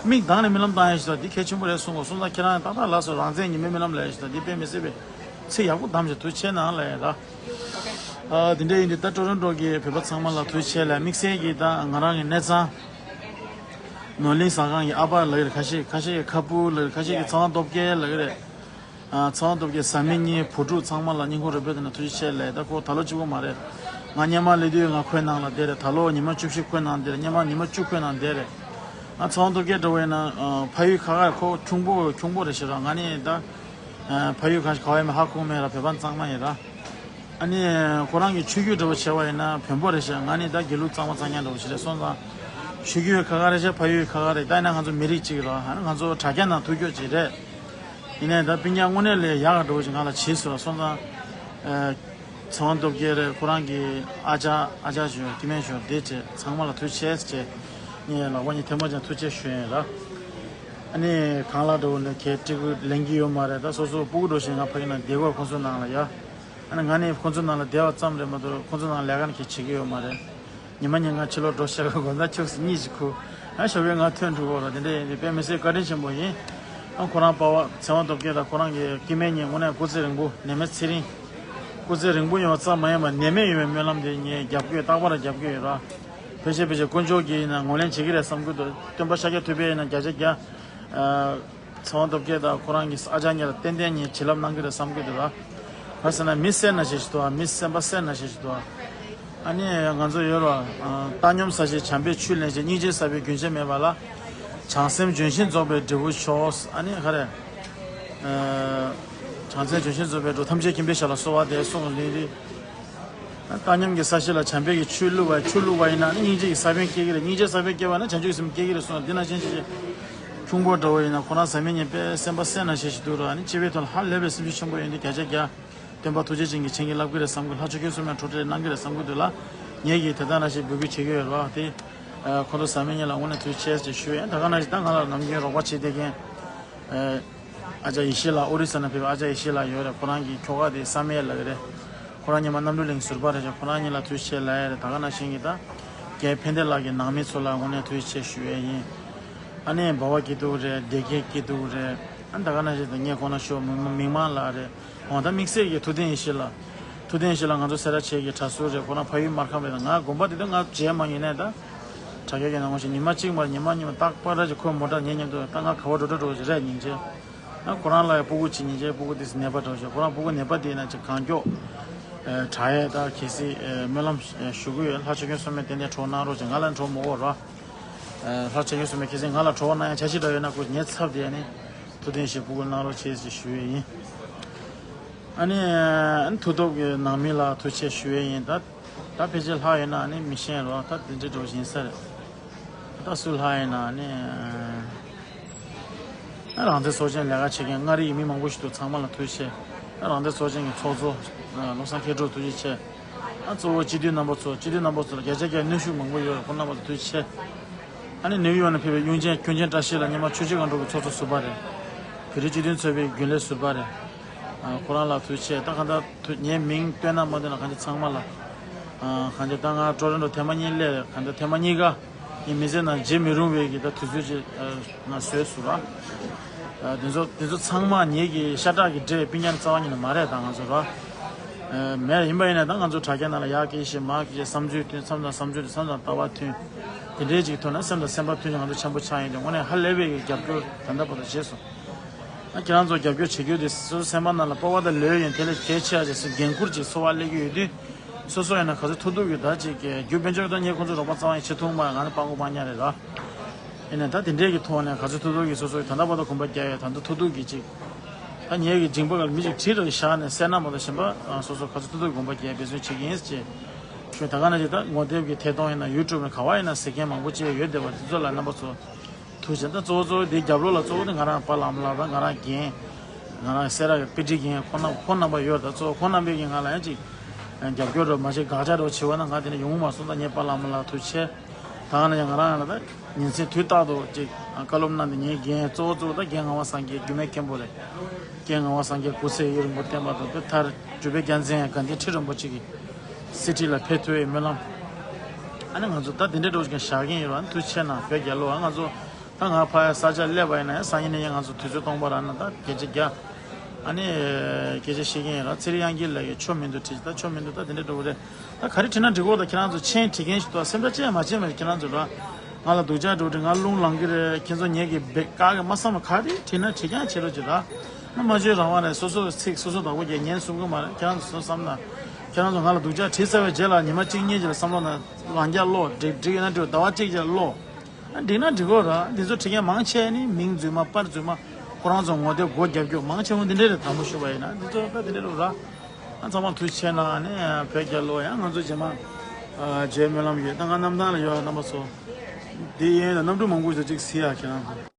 བ། མིག་གདངས་ནས་རྨི་ལམ་བཏང་ཡ་ཞིག་ད་འདི་གལ་ཆེན་པོ་རེད་གསུངས་གོ་སོང་ཙང་། ཁྱེད་རང་ཏག་ཏག་ལབ་སོང་། རང་བཙན་ཉི་མའི་རྨི་ལམ་ལབ་ཡ་ཞིག་ད་འདི་དཔེ་མི་སྲིད་པའི་ཚིག་ཡག་པོ་བདམས་བྱས་ཐུགས་རྗེ་ཆེ་གནང་ལབ་ཡ་ད། ཨ་དེ་འདྲ་ཡིན་དུས་ད་ཊོ་རོན་ཊོ་གི་བོད་པ་ཚང་མ་ལ་ཐུགས་རྗེ་ཆེ་ལབ། དམིགས་བསལ་གྱིས་ད་ང་རང་གི་གནས་ཚང་ནོར་གླིང་ཟ་ཁང་གི་ཨ་ཕ་ལབ་ཀྱི་རེད། ཁ་ཤས་ཁ་ཤས་ཀྱིས་ཁ་སྤུ་ལབ་ཀྱི་རེད། ཁ་ཤས་ཀྱིས་ཚ་བ་སྟོབས་རྒྱལ་ལབ་ཀྱི་རེད། ཨ་ཚ་བ་སྟོབས་རྒྱལ་བཟའ་མི་གཉིས་བུ་ཕྲུག་ཚང་མ་ལ་སྙིང་ཁོང་རུས་པའི་གཏིང་ནས་ཐུགས་རྗེ་ཆེ་ལབ། ད་ཁོ་ད་ལོ་གཅིག་པོ་མ་རེད། ང་སྔོན་མ་སླེབས་དུས་ང་ཁོའི་ནང་ལ་བསྡད་རེད། ད་ལོ་ཉི་མ་བཅུ་བཞི་ཁོའི་ནང་བསྡད་རེད། སྔོན་མ་ཉི་མ་བཅུ་ཁོའི་ནང་བསྡད་རེད། ང་ཚ་བ་སྟོབས་རྒྱལ་འདྲ་བོ་ཡིན་ན་ཨ་ཕ་ཡུལ་ཁ་ཁ་རེད། ཁོ་ཁྱུང་པོ་ཁྱུང་པོ་རེད་ཤག་ར། ང་ནི་ད་ཨ་ཕ་ཡུལ་ག་ག་བ་ཡིན་མིན་ཧ་གོ་མེད་ར། བོད་པ་གཙང་མ་ཡིན་ར། ཨ་ནི་ཁོ་རང་གི་ཆོས་བརྒྱུད་འདྲ་བོ་བྱས་པ་ཡིན་ན་བོན་པོ་རེད་ཤག་ང་ནི་ད་དགེ་ལུགས་གཙང་མ་གཙང་རྐྱང་འདྲ་བོ་ཞིག་རེད་སོང་ཙང་། ཆོས་བརྒྱུད་ཁ་ཁ་རེད་ཤག་ཕ་ཡུལ་ཁ་ཁ་རེད། ད་ཡིན་ན་ང་ཚོ་མི་རིགས་གཅིག་རེད་བ། ཨ་ནི་ང་ཚོ་དྲ་རྒྱ་ནང་ཐུག་རྒྱུ་གཅིག་རེད། ཡིན་ནའི་ད་སྤུན་ཀྱག་དངོས་གནས་ལས་ཡག་ག་འགྲོ་ཞིག་ང་ལ་བྱས་སོང་སོང་ཙང་། ཨ་ཚེ་དབང་སྟོབས་རྒྱལ་རེད། ཁོ་རང་གི་ཨ་ཅག་ཨ་ཅག་ཞོ་སྐྱེ་དམན་ཞོ་དེ་བྱས་ཚང་མ་ལ་ཐུགས་རྗེ་ཆེ་བྱས། ངས་ལག་པ་གཉིས་ཐལ་མོ་སྦྱར་ཐུགས་རྗེ་ཆེ་ཞུ་ཡིན་ར། ཨ་ནི་གང་ལ་འགྲོ་ནས་གས་ཀྲི་གུ་ལེན་གྱི་ཡོད་མ་རེད། ད་སོ་སོ་སྤུ་གུ་འགྲོ་བཞིན་ང་ཕ་གི་ནང་བསྡད་དགོས། ཁོང་ཚོའི་ནང་ལ་ཡ། ཨ་ནི་ང་ནི་ཁོང་ཚོའི་ནང་ལ་བསྡད་པ་ཙམ་རེད་མ་གཏོགས་ཁོང་ཚོའི་ནང་ལས་ཀ་ནི་གས་བྱེད་ཀྱི་ཡོད་མ་རེད། ཉི་མ་ཉིན་གང་ཕྱི་ལོགས་འགྲོ་ཤག་གི་དགོང་དག་ཕྱུགས་སུ་གཉིད་ཅིག་ཁུག་ཨ་ཞོགས་ཀས་ང་ཐོན་འགྲོ་གི་རེད། དེ་འདྲ་ཡིན་དུས་དཔེ་མི་སྲིད་བཀའ་དྲིན་ཆེན་པོ་ཡིན། ཨ་ཁོ་རང་པ་ཕ་ཚེ་དབང་སྟོབས་རྒྱལ་དང་ཁོ་རང་གི་སྐྱེ་དམན་གཉིས་དངོས་གནས་སྐུ་ཚེ་རིང་པོ་ནད་མེད་ཚེ་རིང་། སྐུ་ཚེ་རིང་པོ་ཡོང་བ་ཙམ་མ་ཡིན་པར་ནད་མེད་ཡོང་བའི་སྨོན་ལམ་དེ་ངས་རྒྱབ་ཀྱི་ཡོད། རྟག་པར་རྒྱབ་ཀྱི་ཡོད་ར། ཕལ་ཆེར་ཕལ་ཆེར་དཀོན་མཆོག་གིས་ཡིན་ན་ངོས་ལེན་བྱེད་ཀྱི་རེད་བསམ་གྱི་འདུག་སྟོན་པ་ཤཱཀྱ་ཐུབ་པས་ཡིན་ན་བརྒྱ་ཆ་བརྒྱ། ཨ། ཚེ་དབང་སྟོབས་རྒྱལ་དང་ཁོ་རང་གི་ཨ་ཅག་གཉིས་ལ་ཏན་ཏན་ངས་བྱིན་རླབས་གནང་གི་རེད་བསམ་གྱི་འདུག་ལ། ག་ཟེར་ན་མི་སེར་ན་ཞེ་ཞིག་འདུག་ཨ། མི་སེམས་པ་སེར་ན་ཞེ་ཞིག་འདུག་ཨ། ཨ་ནི་ང་ཚོ་ཡོད་ར། བཏང་སྙོམས་ཟ་ཞིང་བྱམས་པའི་ཆོས་ལེན་ཞིང་། སྙིང་རྗེ་ཟབ་པའི་རྒྱུན་ཆད་མེད་པ་ལ། བྱང་སེམས་ལྗོན་ཤིང་རྫོགས་པའི་འབྲས་བུ་མཆོག་ཨ་ནི་ག་རེ། བྱང་སེམས་ལྗོན་ཤིང་རྫོགས་པའི་འབྲས་བུ་ཐམས་ཅད་མཁྱེན་པའི་ཞབས་ལ་གསོལ་བ་འདེབས་གསུངས་ལིང་རི། བཏང་སྙོམས་ཀྱི་ས་གཞི་ལ་བྱམས་པའི་གི་ཆུ་བླུགས་པ་ཆུ་བླུགས་པ་ཡིན་ན་ནི་སྙིང་རྗེ་ཡི་ས་བོན་སྐྱེ་གི་རེད། སྙིང་རྗེ་ས་བོན་སྐྱེ་བ་ན་བྱང་ཆུབ་ཀྱི་སེམས་སྐྱེ་གི་རེད་གསུངས། འདི་ན་ཅན་ཅིག་ཁྱུང་པོ་འདྲ་བོ་ཡིན་ན་ཁོ་རང་ཟ་མི་ཉན་པས་སེམས་པ་སེར་ན་ཞེ་ཞིག་འདུག་ར། ཨ་ནི་སྤྱི་པའི་ཐོག་ལ་ཧ་ལས་པའི་སེམས་ཤུགས་ཆེན་པོ་ཡོད་འདི་བརྒྱ་ཆ་བརྒྱ། སྟོན་པ་ཐུགས་རྗེ་ཅན་གྱིས་མཁྱེན་གྱིས་བསླབ་ཀྱི་རེད་བསམ་གྱི། ལྷ་ཆོས་སྐྱོང་སྲུང་མས་འཕྲོ་བྲལ་གནང་གི་རེད་བསམ་གྱི་འདུག་ལ། ངེད་ཀྱིས་དེ་ལྟར་ན་ཞིག་འབོད་སྐུལ་བྱེད་ཀྱི་ཡོད་རེད་བ། དེ་ཁོ་ཚོ་ཟ་མི་ཉན་ལ་དངོས་གནས་ཐུགས་རྗེ་ཆེ་ཞེས་ཞུ་ཡ། ད་ག་ན་ཞིག་ད་ང་ལ་ནམ་རྒྱུན་རོགས་པ་བྱེད་བསྡད་མཁན། ཨ་ཅག་ཡེ་ཤེས་ལགས། ཨོ་རི་ས་ནས་ཕེབས་པའི་ཨ་ཅག་ཡེ་ཤེས་ལགས་ཡོད་རེད། ཁོ་རང་གི་ཁྱོ་ག་དེ་བསམ་ཡས་ལགས་རེད། ཁོ་རང་ཉི་མ་རྣམ་གྲོལ་གླིང་ཟུར་པ་རེད་ཤག་ཁོ་རང་གཉིས་ལ་ཐུགས་རྗེ་ཆེ་ལབ་ཡས་རེད། ད་ག་ནང་བཞིན་གྱི་ད་རྒན་ཕན་བདེ་ལགས་ཀྱི་ནང་མི་ཚོ་ལ་དངོས་གནས་ཐུགས་རྗེ་ཆེ་ཞུ་ཡས་ཡིན། ཨ་ནི་འབའ་བ་སྐྱིད་སྡུག་རེད། བདེ་སྐྱིད་སྐྱིད་སྡུག་རེད། ཨ་ནི་ད་ག་ནང་བཞིན་དུ་ངས་གོང་ན་ཞུ་མི་མི་མང་ལགས་རེད། འོ་ད་དམིགས་བསལ་གྱི་ཐུབ་བསྟན་ཡེ་ཤེས་ལགས། ཐུབ་བསྟན་ཡེ་ཤེས་ལགས་ང་ཚོ་སེ་ར་བྱེས་ཀྱི་གྲྭ་ཟུར་རེད། ཁོ་རང་ཕ་ཡུལ་སྨར་ཁམས་རེད། ད་ང་དགོན་པ་དེ་ད་ང་མཇལ་མ་མྱོང་ནས་ད། དྲ་རྒྱ་གི་ནང་ངོ་ཤེས་ཉི་མ་གཅིག་མར་ཉི་མ་གཉིས་མར་རྟག་པར་ར་ཅིག་ཁོའི་མོ་ཊ་ཉན་མཉམ་དུ་ད་ང་ག་བ་འགྲོ་འགྲོ་འགྲོ་ཞིག་རེད་སྙིང་རྗེ། ཨ་ཁོ་རང་ལ་ཡང་སྤུ་གུ་གཅིག་སྙིང་རྗེ། སྤུ་གུ་དེ་ནད་པ་འདྲ་བོ་ཞིག་ཁོ་རང་སྤུ་གུ་ནད་པ་དེ་ན་ཅིག་གང་མགྱོགས་དྲག་ཡས་ད་གལ་སྲིད་སྨོན་ལམ་ཞུ་གི་ཡོད། ལྷ་ཆོས་སྐྱོང་སྲུང་མས་ཏན་ཏན་གྲོགས་གནང་རོགས་ཅིག་ང་ལ་གྲོགས་མི་དགོས་ར། ལྷ་ཆོས་སྐྱོང་སྲུང་མས་གལ་སྲིད་ང་ལ་གྲོགས་གནང་ཡ་འཆར་གཞི་འདྲ་ཡོད་ན་ཁོ་ངའི་ཚབ་དེ་ནི་ཐུབ་བསྟན་ཞིག་སྤུ་གུ་གནང་རོགས་བྱེད་ཅེས་ཞུ་ཡས་ཡིན། ཨ་ནི་ཨ་ནི་མཐུ་སྟོབས་ཀྱི་ནང་མི་ལ་ཐུགས་རྗེ་ཆེ་ཞུ་ཡས་ཡིན། ད་ད་ཕལ་ཆེར་ལྷག་ཡོད་ན་ཨ་ནི་མི་ཤེས་རོགས། ད་དེ་འདྲའི་འགྲོ་བཞིན་ས་རེད། ད་སུ་ལྷག་ཡོད་ན་ཨ་ནི་ཨ་རང་བཙན་ཚོགས་ཆེན་ལས་ཀ་བྱེད་མཁན་མངའ་རིས་ཀྱི་མི་མང་པོ་ཞིག་འདུག་ཚང་མ་ལ་ཐུགས་རྗེ་ཆེ། ཨ་རང་བཙན་ཚོགས་ཆེན་གྱི་ཚོགས་གཙོ་ཨ་བློ་བཟང་མཁས་གྲུབ་ཐུགས་རྗེ་ཆེ། ཨ་གཙོ་བོ་སྤྱི་འཐུས་རྣམ་པ་ཚོ། སྤྱི་འཐུས་རྣམ་པ་ཚོ་ལ་བརྒྱ་ཆ་བརྒྱ་གནོན་ཤུགས་མང་པོ་ཡོད་རེད། ཁོང་རྣམ་པ་ཚོ་ཐུགས་རྗེ་ཆེ། ཨ་ནི་ནིའུ་ཡོག་ནས་ཕེབས་པའི་གཡུང་ཆེན་ཀུན་མཁྱེན་བཀྲ་ཤིས་ལགས་སྔོན་མ་ཆུ་བཞི་སྒང་དྲུག་གི་ཚོགས་གཙོ་ཟུར་པ་རེད། བོད་རིགས་སྤྱི་མཐུན་ཚོགས་པའི་རྒྱུན་ལས་ཟུར་པ་རེད། ཨ་ཁོ་རང་ལ་ཐུགས་རྗེ་ཆེ། ད་གང་ལྟར་ཐུ་ངའི་མིང་བཏོན་ན་མ་བཏོན་ན་གང་ལྟར་ཚང་མ་ལ་ཨ་གང་ལྟར་ད་ང་ཊོ་རོན་ཊོ་ཐེངས་མ་གཉིས་སླེབས་རེད། གང་ལྟར་ཐེངས་མ་གཉིས་ཀ་ངའི་མི་ཚེ་ནང་བརྗེད་མི་རུང་བའི་གི་ད་དུས་ཚོད་ཅིག་ཨ་ང་བཟོས་སོང་ར། ཨ་དེ་ཚོ་དེ་ཚོ་ཚང་མ་ངེད་ཀྱི་ཤ་ཁྲག་གི་འདྲེས་སྤུན་ཀྱག་རྩ་བ་ཉིད་ནས་མ་རེད། ད་ང་ཚོ་ར་ཨ་མེད། ཡིན་པ་ཡིན་ན་ད་ང་ཚོ་དྲ་རྒྱ་ནང་ལ་ཡར་སྐད་ཆ་བཤད་མར་སྐད་ཆ་བཤད། བསམ་ཚུལ་མཐུན། མཚམས་དང་བསམ་ཚུལ་དང་མཚམས་དང་ལྟ་བ་མཐུན། དེ་འདྲའི་ཅིག་ཐོག་ནས་སེམས་དང་སེམས་པ་མཐུན་ནས་ང་ཚོ་འཆམ་པོ་ཆགས་ཡིན་དུས་དངོས་གནས་ཧ་ལས་པའི་རྒྱབ་སྐྱོར་ད་ལྟ་བར་དུ་བྱས་སོང་། ཨ་ཁྱེད་རང་ཚོ་རྒྱབ་སྐྱོར་བྱེད་རྒྱུ་དེ་སོ་སོ་སེམས་པ་ནང་ལ་སྤོབས་པ་དང་ལོས་ཡོད། དེ་ལས་གལ་ཆེ་བ་ཅིག་སེམས་འགན་འཁུར་ཅིག་ཚོར་བ་སླེབས་ཀྱི་ཡོད་དུས། སོ་སོ་ཡིན་ན་ག་ཚོད་ཐུབ་ཐུབ་ཀྱིས་ད་ཅིག་རྒྱུ་དཔལ་འབྱོར་ད་ངས་ཁོང་ཚོ་རོགས་པ་རྩ་བ་ཡིན་བྱེད་ཐུབ་མ། ང་ནི་སྤྲང་པོ་སྤྲང་ཉག་རེད་ར། ཡིན་ནའི་ད་དེ་འདྲས་ཀྱི་ཐོག་ནས་ག་ཚོད་ཐུབ་ཐུབ་ཀྱིས་སོ་སོ་ད་ལྟ་བར་དུ་གོམ་པ་རྒྱག་ཡོད། ད་ལྟ་ཐུབ་ཐུབ་ཀྱིས་ཅིག་ད་ངེད་ཀྱི་མཇིང་པ་སྒང་ལ་མི་ཅིག་བྲིས་རོགས་བཞག་ནས་སེར་སྣ་མ་གཏོགས་གཞན་པ་སོ་སོ་ག་ཚོད་ཐུབ་ཐུབ་གོམ་པ་རྒྱག་འབད་བརྩོན་བྱེད་ཀྱི་ཡིན་ཅེས་ཞུ། ད་ག་ནང་བཞིན་ད་ངོ་དེབ་ཀྱི་ཐད་གཏོང་ཡིན་ན་ཡུ་ཊུབ་ནས་ག་བ་ཡིན་ན་ཟེར་མཁན་མང་པོ་ཅིག་ཡོད་བསྡད་པ་དེ་ཚོ་ལ་རྣམ་པ་ཚོ་ཐུགས་རྗེ་ཆེ། ད་གཙོ་བོ་གཙོ་བོ་དེ་རྒྱབ་ལོགས་ལ་གཙོ་བོ་དེ་ང་རང་པཱ་ལགས་ཨ་མ་ལགས་དང་ང་རང་རྒན། ང་རང་སེ་ར་གི་པི་ཊི་རྒན་ཁོང་རྣམ་ཁོང་རྣམ་པ་ཡོད། ད་གཙོ་བོ་ཁོང་རྣམ་པས་ཀྱིས་ང་ལ་ཡང་ཅིག་རྒྱབ་སྐྱོར་རོགས་མ་བྱེད་དགག་བྱ་རོགས་བྱེད་པ་ན་ང་དེ་ནས་ཡོང་གི་མ་སོང་། ད་ངས་པཱ་ལགས་ཨ་མ་ལགས་ཐུགས་རྗེ་ཆེ། ད་ག་ནང་བཞིན་ང་རང་ཡང་ད་ཉིན་མཚན་དུས་རྟག་ཏུ་ཅིག་བཀའ་སློབ་གནང་སྟེ། ངའི་རྒན་གཙོ་བོ་གཙོ་བོ་ད་རྒན་ངག་དབང་སངས་རྒྱས་རྒྱུད་སྨད་མཁན་པོ་རེད། རྒན་ངག་དབང་སངས་རྒྱས་སྐུ་ཚེ་ཡུན་རིང་པོ་བརྟན་པ་དང་། དེ་མཐར་འབྲུག་པའི་རྒྱལ་མཚན་དགའ་ལྡན་ཁྲི་རིན་པོ་ཆེ་གི་སི་ཊི་ལ་ཕེབས་ཐུབ་པའི་སྨོན་ལམ། ཨ་ནི་ང་ཚོ་ད་དེ་འདྲའི་འགྲོ་བཞིན་བཞག་གིན་ཡོད་ར། ཐུགས་རྗེ་ཆེ་གནང་བོད་རྒྱལ་ལོ། ཨ་ང་ཚོ་ད་ང་ཕ་ཡ་ས་ཆ་སླེབས་པ་ཡིན་ན་ཡང་སང་ཉིན་ནས་ཡང་ང་ཚོ་དུས་ཚོད་སྟོང་པ་རག་ན་ད་སྐད་ཆ་རྒྱག་ཨ་ནི་སྐད་ཆ་བཤད་ཀྱིན་ཡོད་ར། ཚེ་རིང་དབྱངས་སྐྱིད་ལགས་ཀྱིས་ཆོ་མི་འདུག་བྲིས། ད་ཆོ་མི་འདུག་ད་དེ་འདྲ་འགྲོ་གི་རེད། ད་ག་རེ་བྲིས་ན་འགྲིག་གོ། ད་ཁྱེད་རང་ཚོ་མཆན་བྲིས་མཁན་ཞིག་འདུག་སེམས་ཁྲལ་ཅི་ཡང་མ་བྱེད་མ། ཁྱེད་རང་ཚོ་ར་ང་ལ་སྡུག་ཅག་འགྲོ་འདྲི། ང་རླུང་ལངས་ཀྱི་རེད། ཁྱེད་ཚོ་ངེད་ཀྱི་བེ་ཀ་གི་མ་བསམ་ལ་ག་རེ་བྲིས་ན་བྲིས་ཀྱང་བྱེད་རོགས་བྱེད་ར། ང་སྨྲ་བརྗོད་རང་དབང་རེད། སོ་སོ་ཚིག་སོ་སོ་བདག་པོ་རྒྱག་ཉན་གསུང་གི་མ་རེད། ཁྱེད་རང་ཚོ་བསམ་ན། ཁྱེད་རང་ཚོ་ང་ལ་སྡུག་ཅག་བྲིས་ཚར་བའི་རྗེས་ལ་ཉི་མ་གཅིག་གཉིས་རྗེས་ལ་བསམ་བློ་ན་ལངས་རྒྱག་ཀློག་འགྲིག་འགྲིག་ཡིན་ན་འགྲིག་ཟླ་བ་གཅིག་རྗེས་ལ་ཀློག་འགྲིག་ན་འགྲིག་གོ་ར། འདི་ཚོ་བྲིས་མཁན་མང་ཆེ་ནི་མིང་རྫུན་མ་པར་རྫུན་མ། ཁོ་རང་ཚོ་ངོ་དེབ་སྒོ་རྒྱབ་རྒྱུ་མང་ཆེ་བོ་འདི་འདྲ་རེད། དྲང་པོ་ཞུ་བ་ཡིན་ན་འདི་ཚོ་ད་འདི་འདྲ་རེད་ར། ཨ་ཚང་མ་ཐུགས་རྗེ་ཆེ་གནང་། ཨ་ནི་བོད་རྒྱལ་ལོ། ཡང་ང་ཚོ་རྗེས་མ་ཨ་མཇལ་སྨོན་ལམ་ཡོད། ད་ང་གནམ་ཐང་ལ་ཡོད། རྣམ་པ་ཚོ་འདི་ཡིན་ད་གནམ་གྲུ་མང་པོ་ཞིག་ཅིག་གཟིགས་ཡ། ཁྱེད་རང་ཚོ།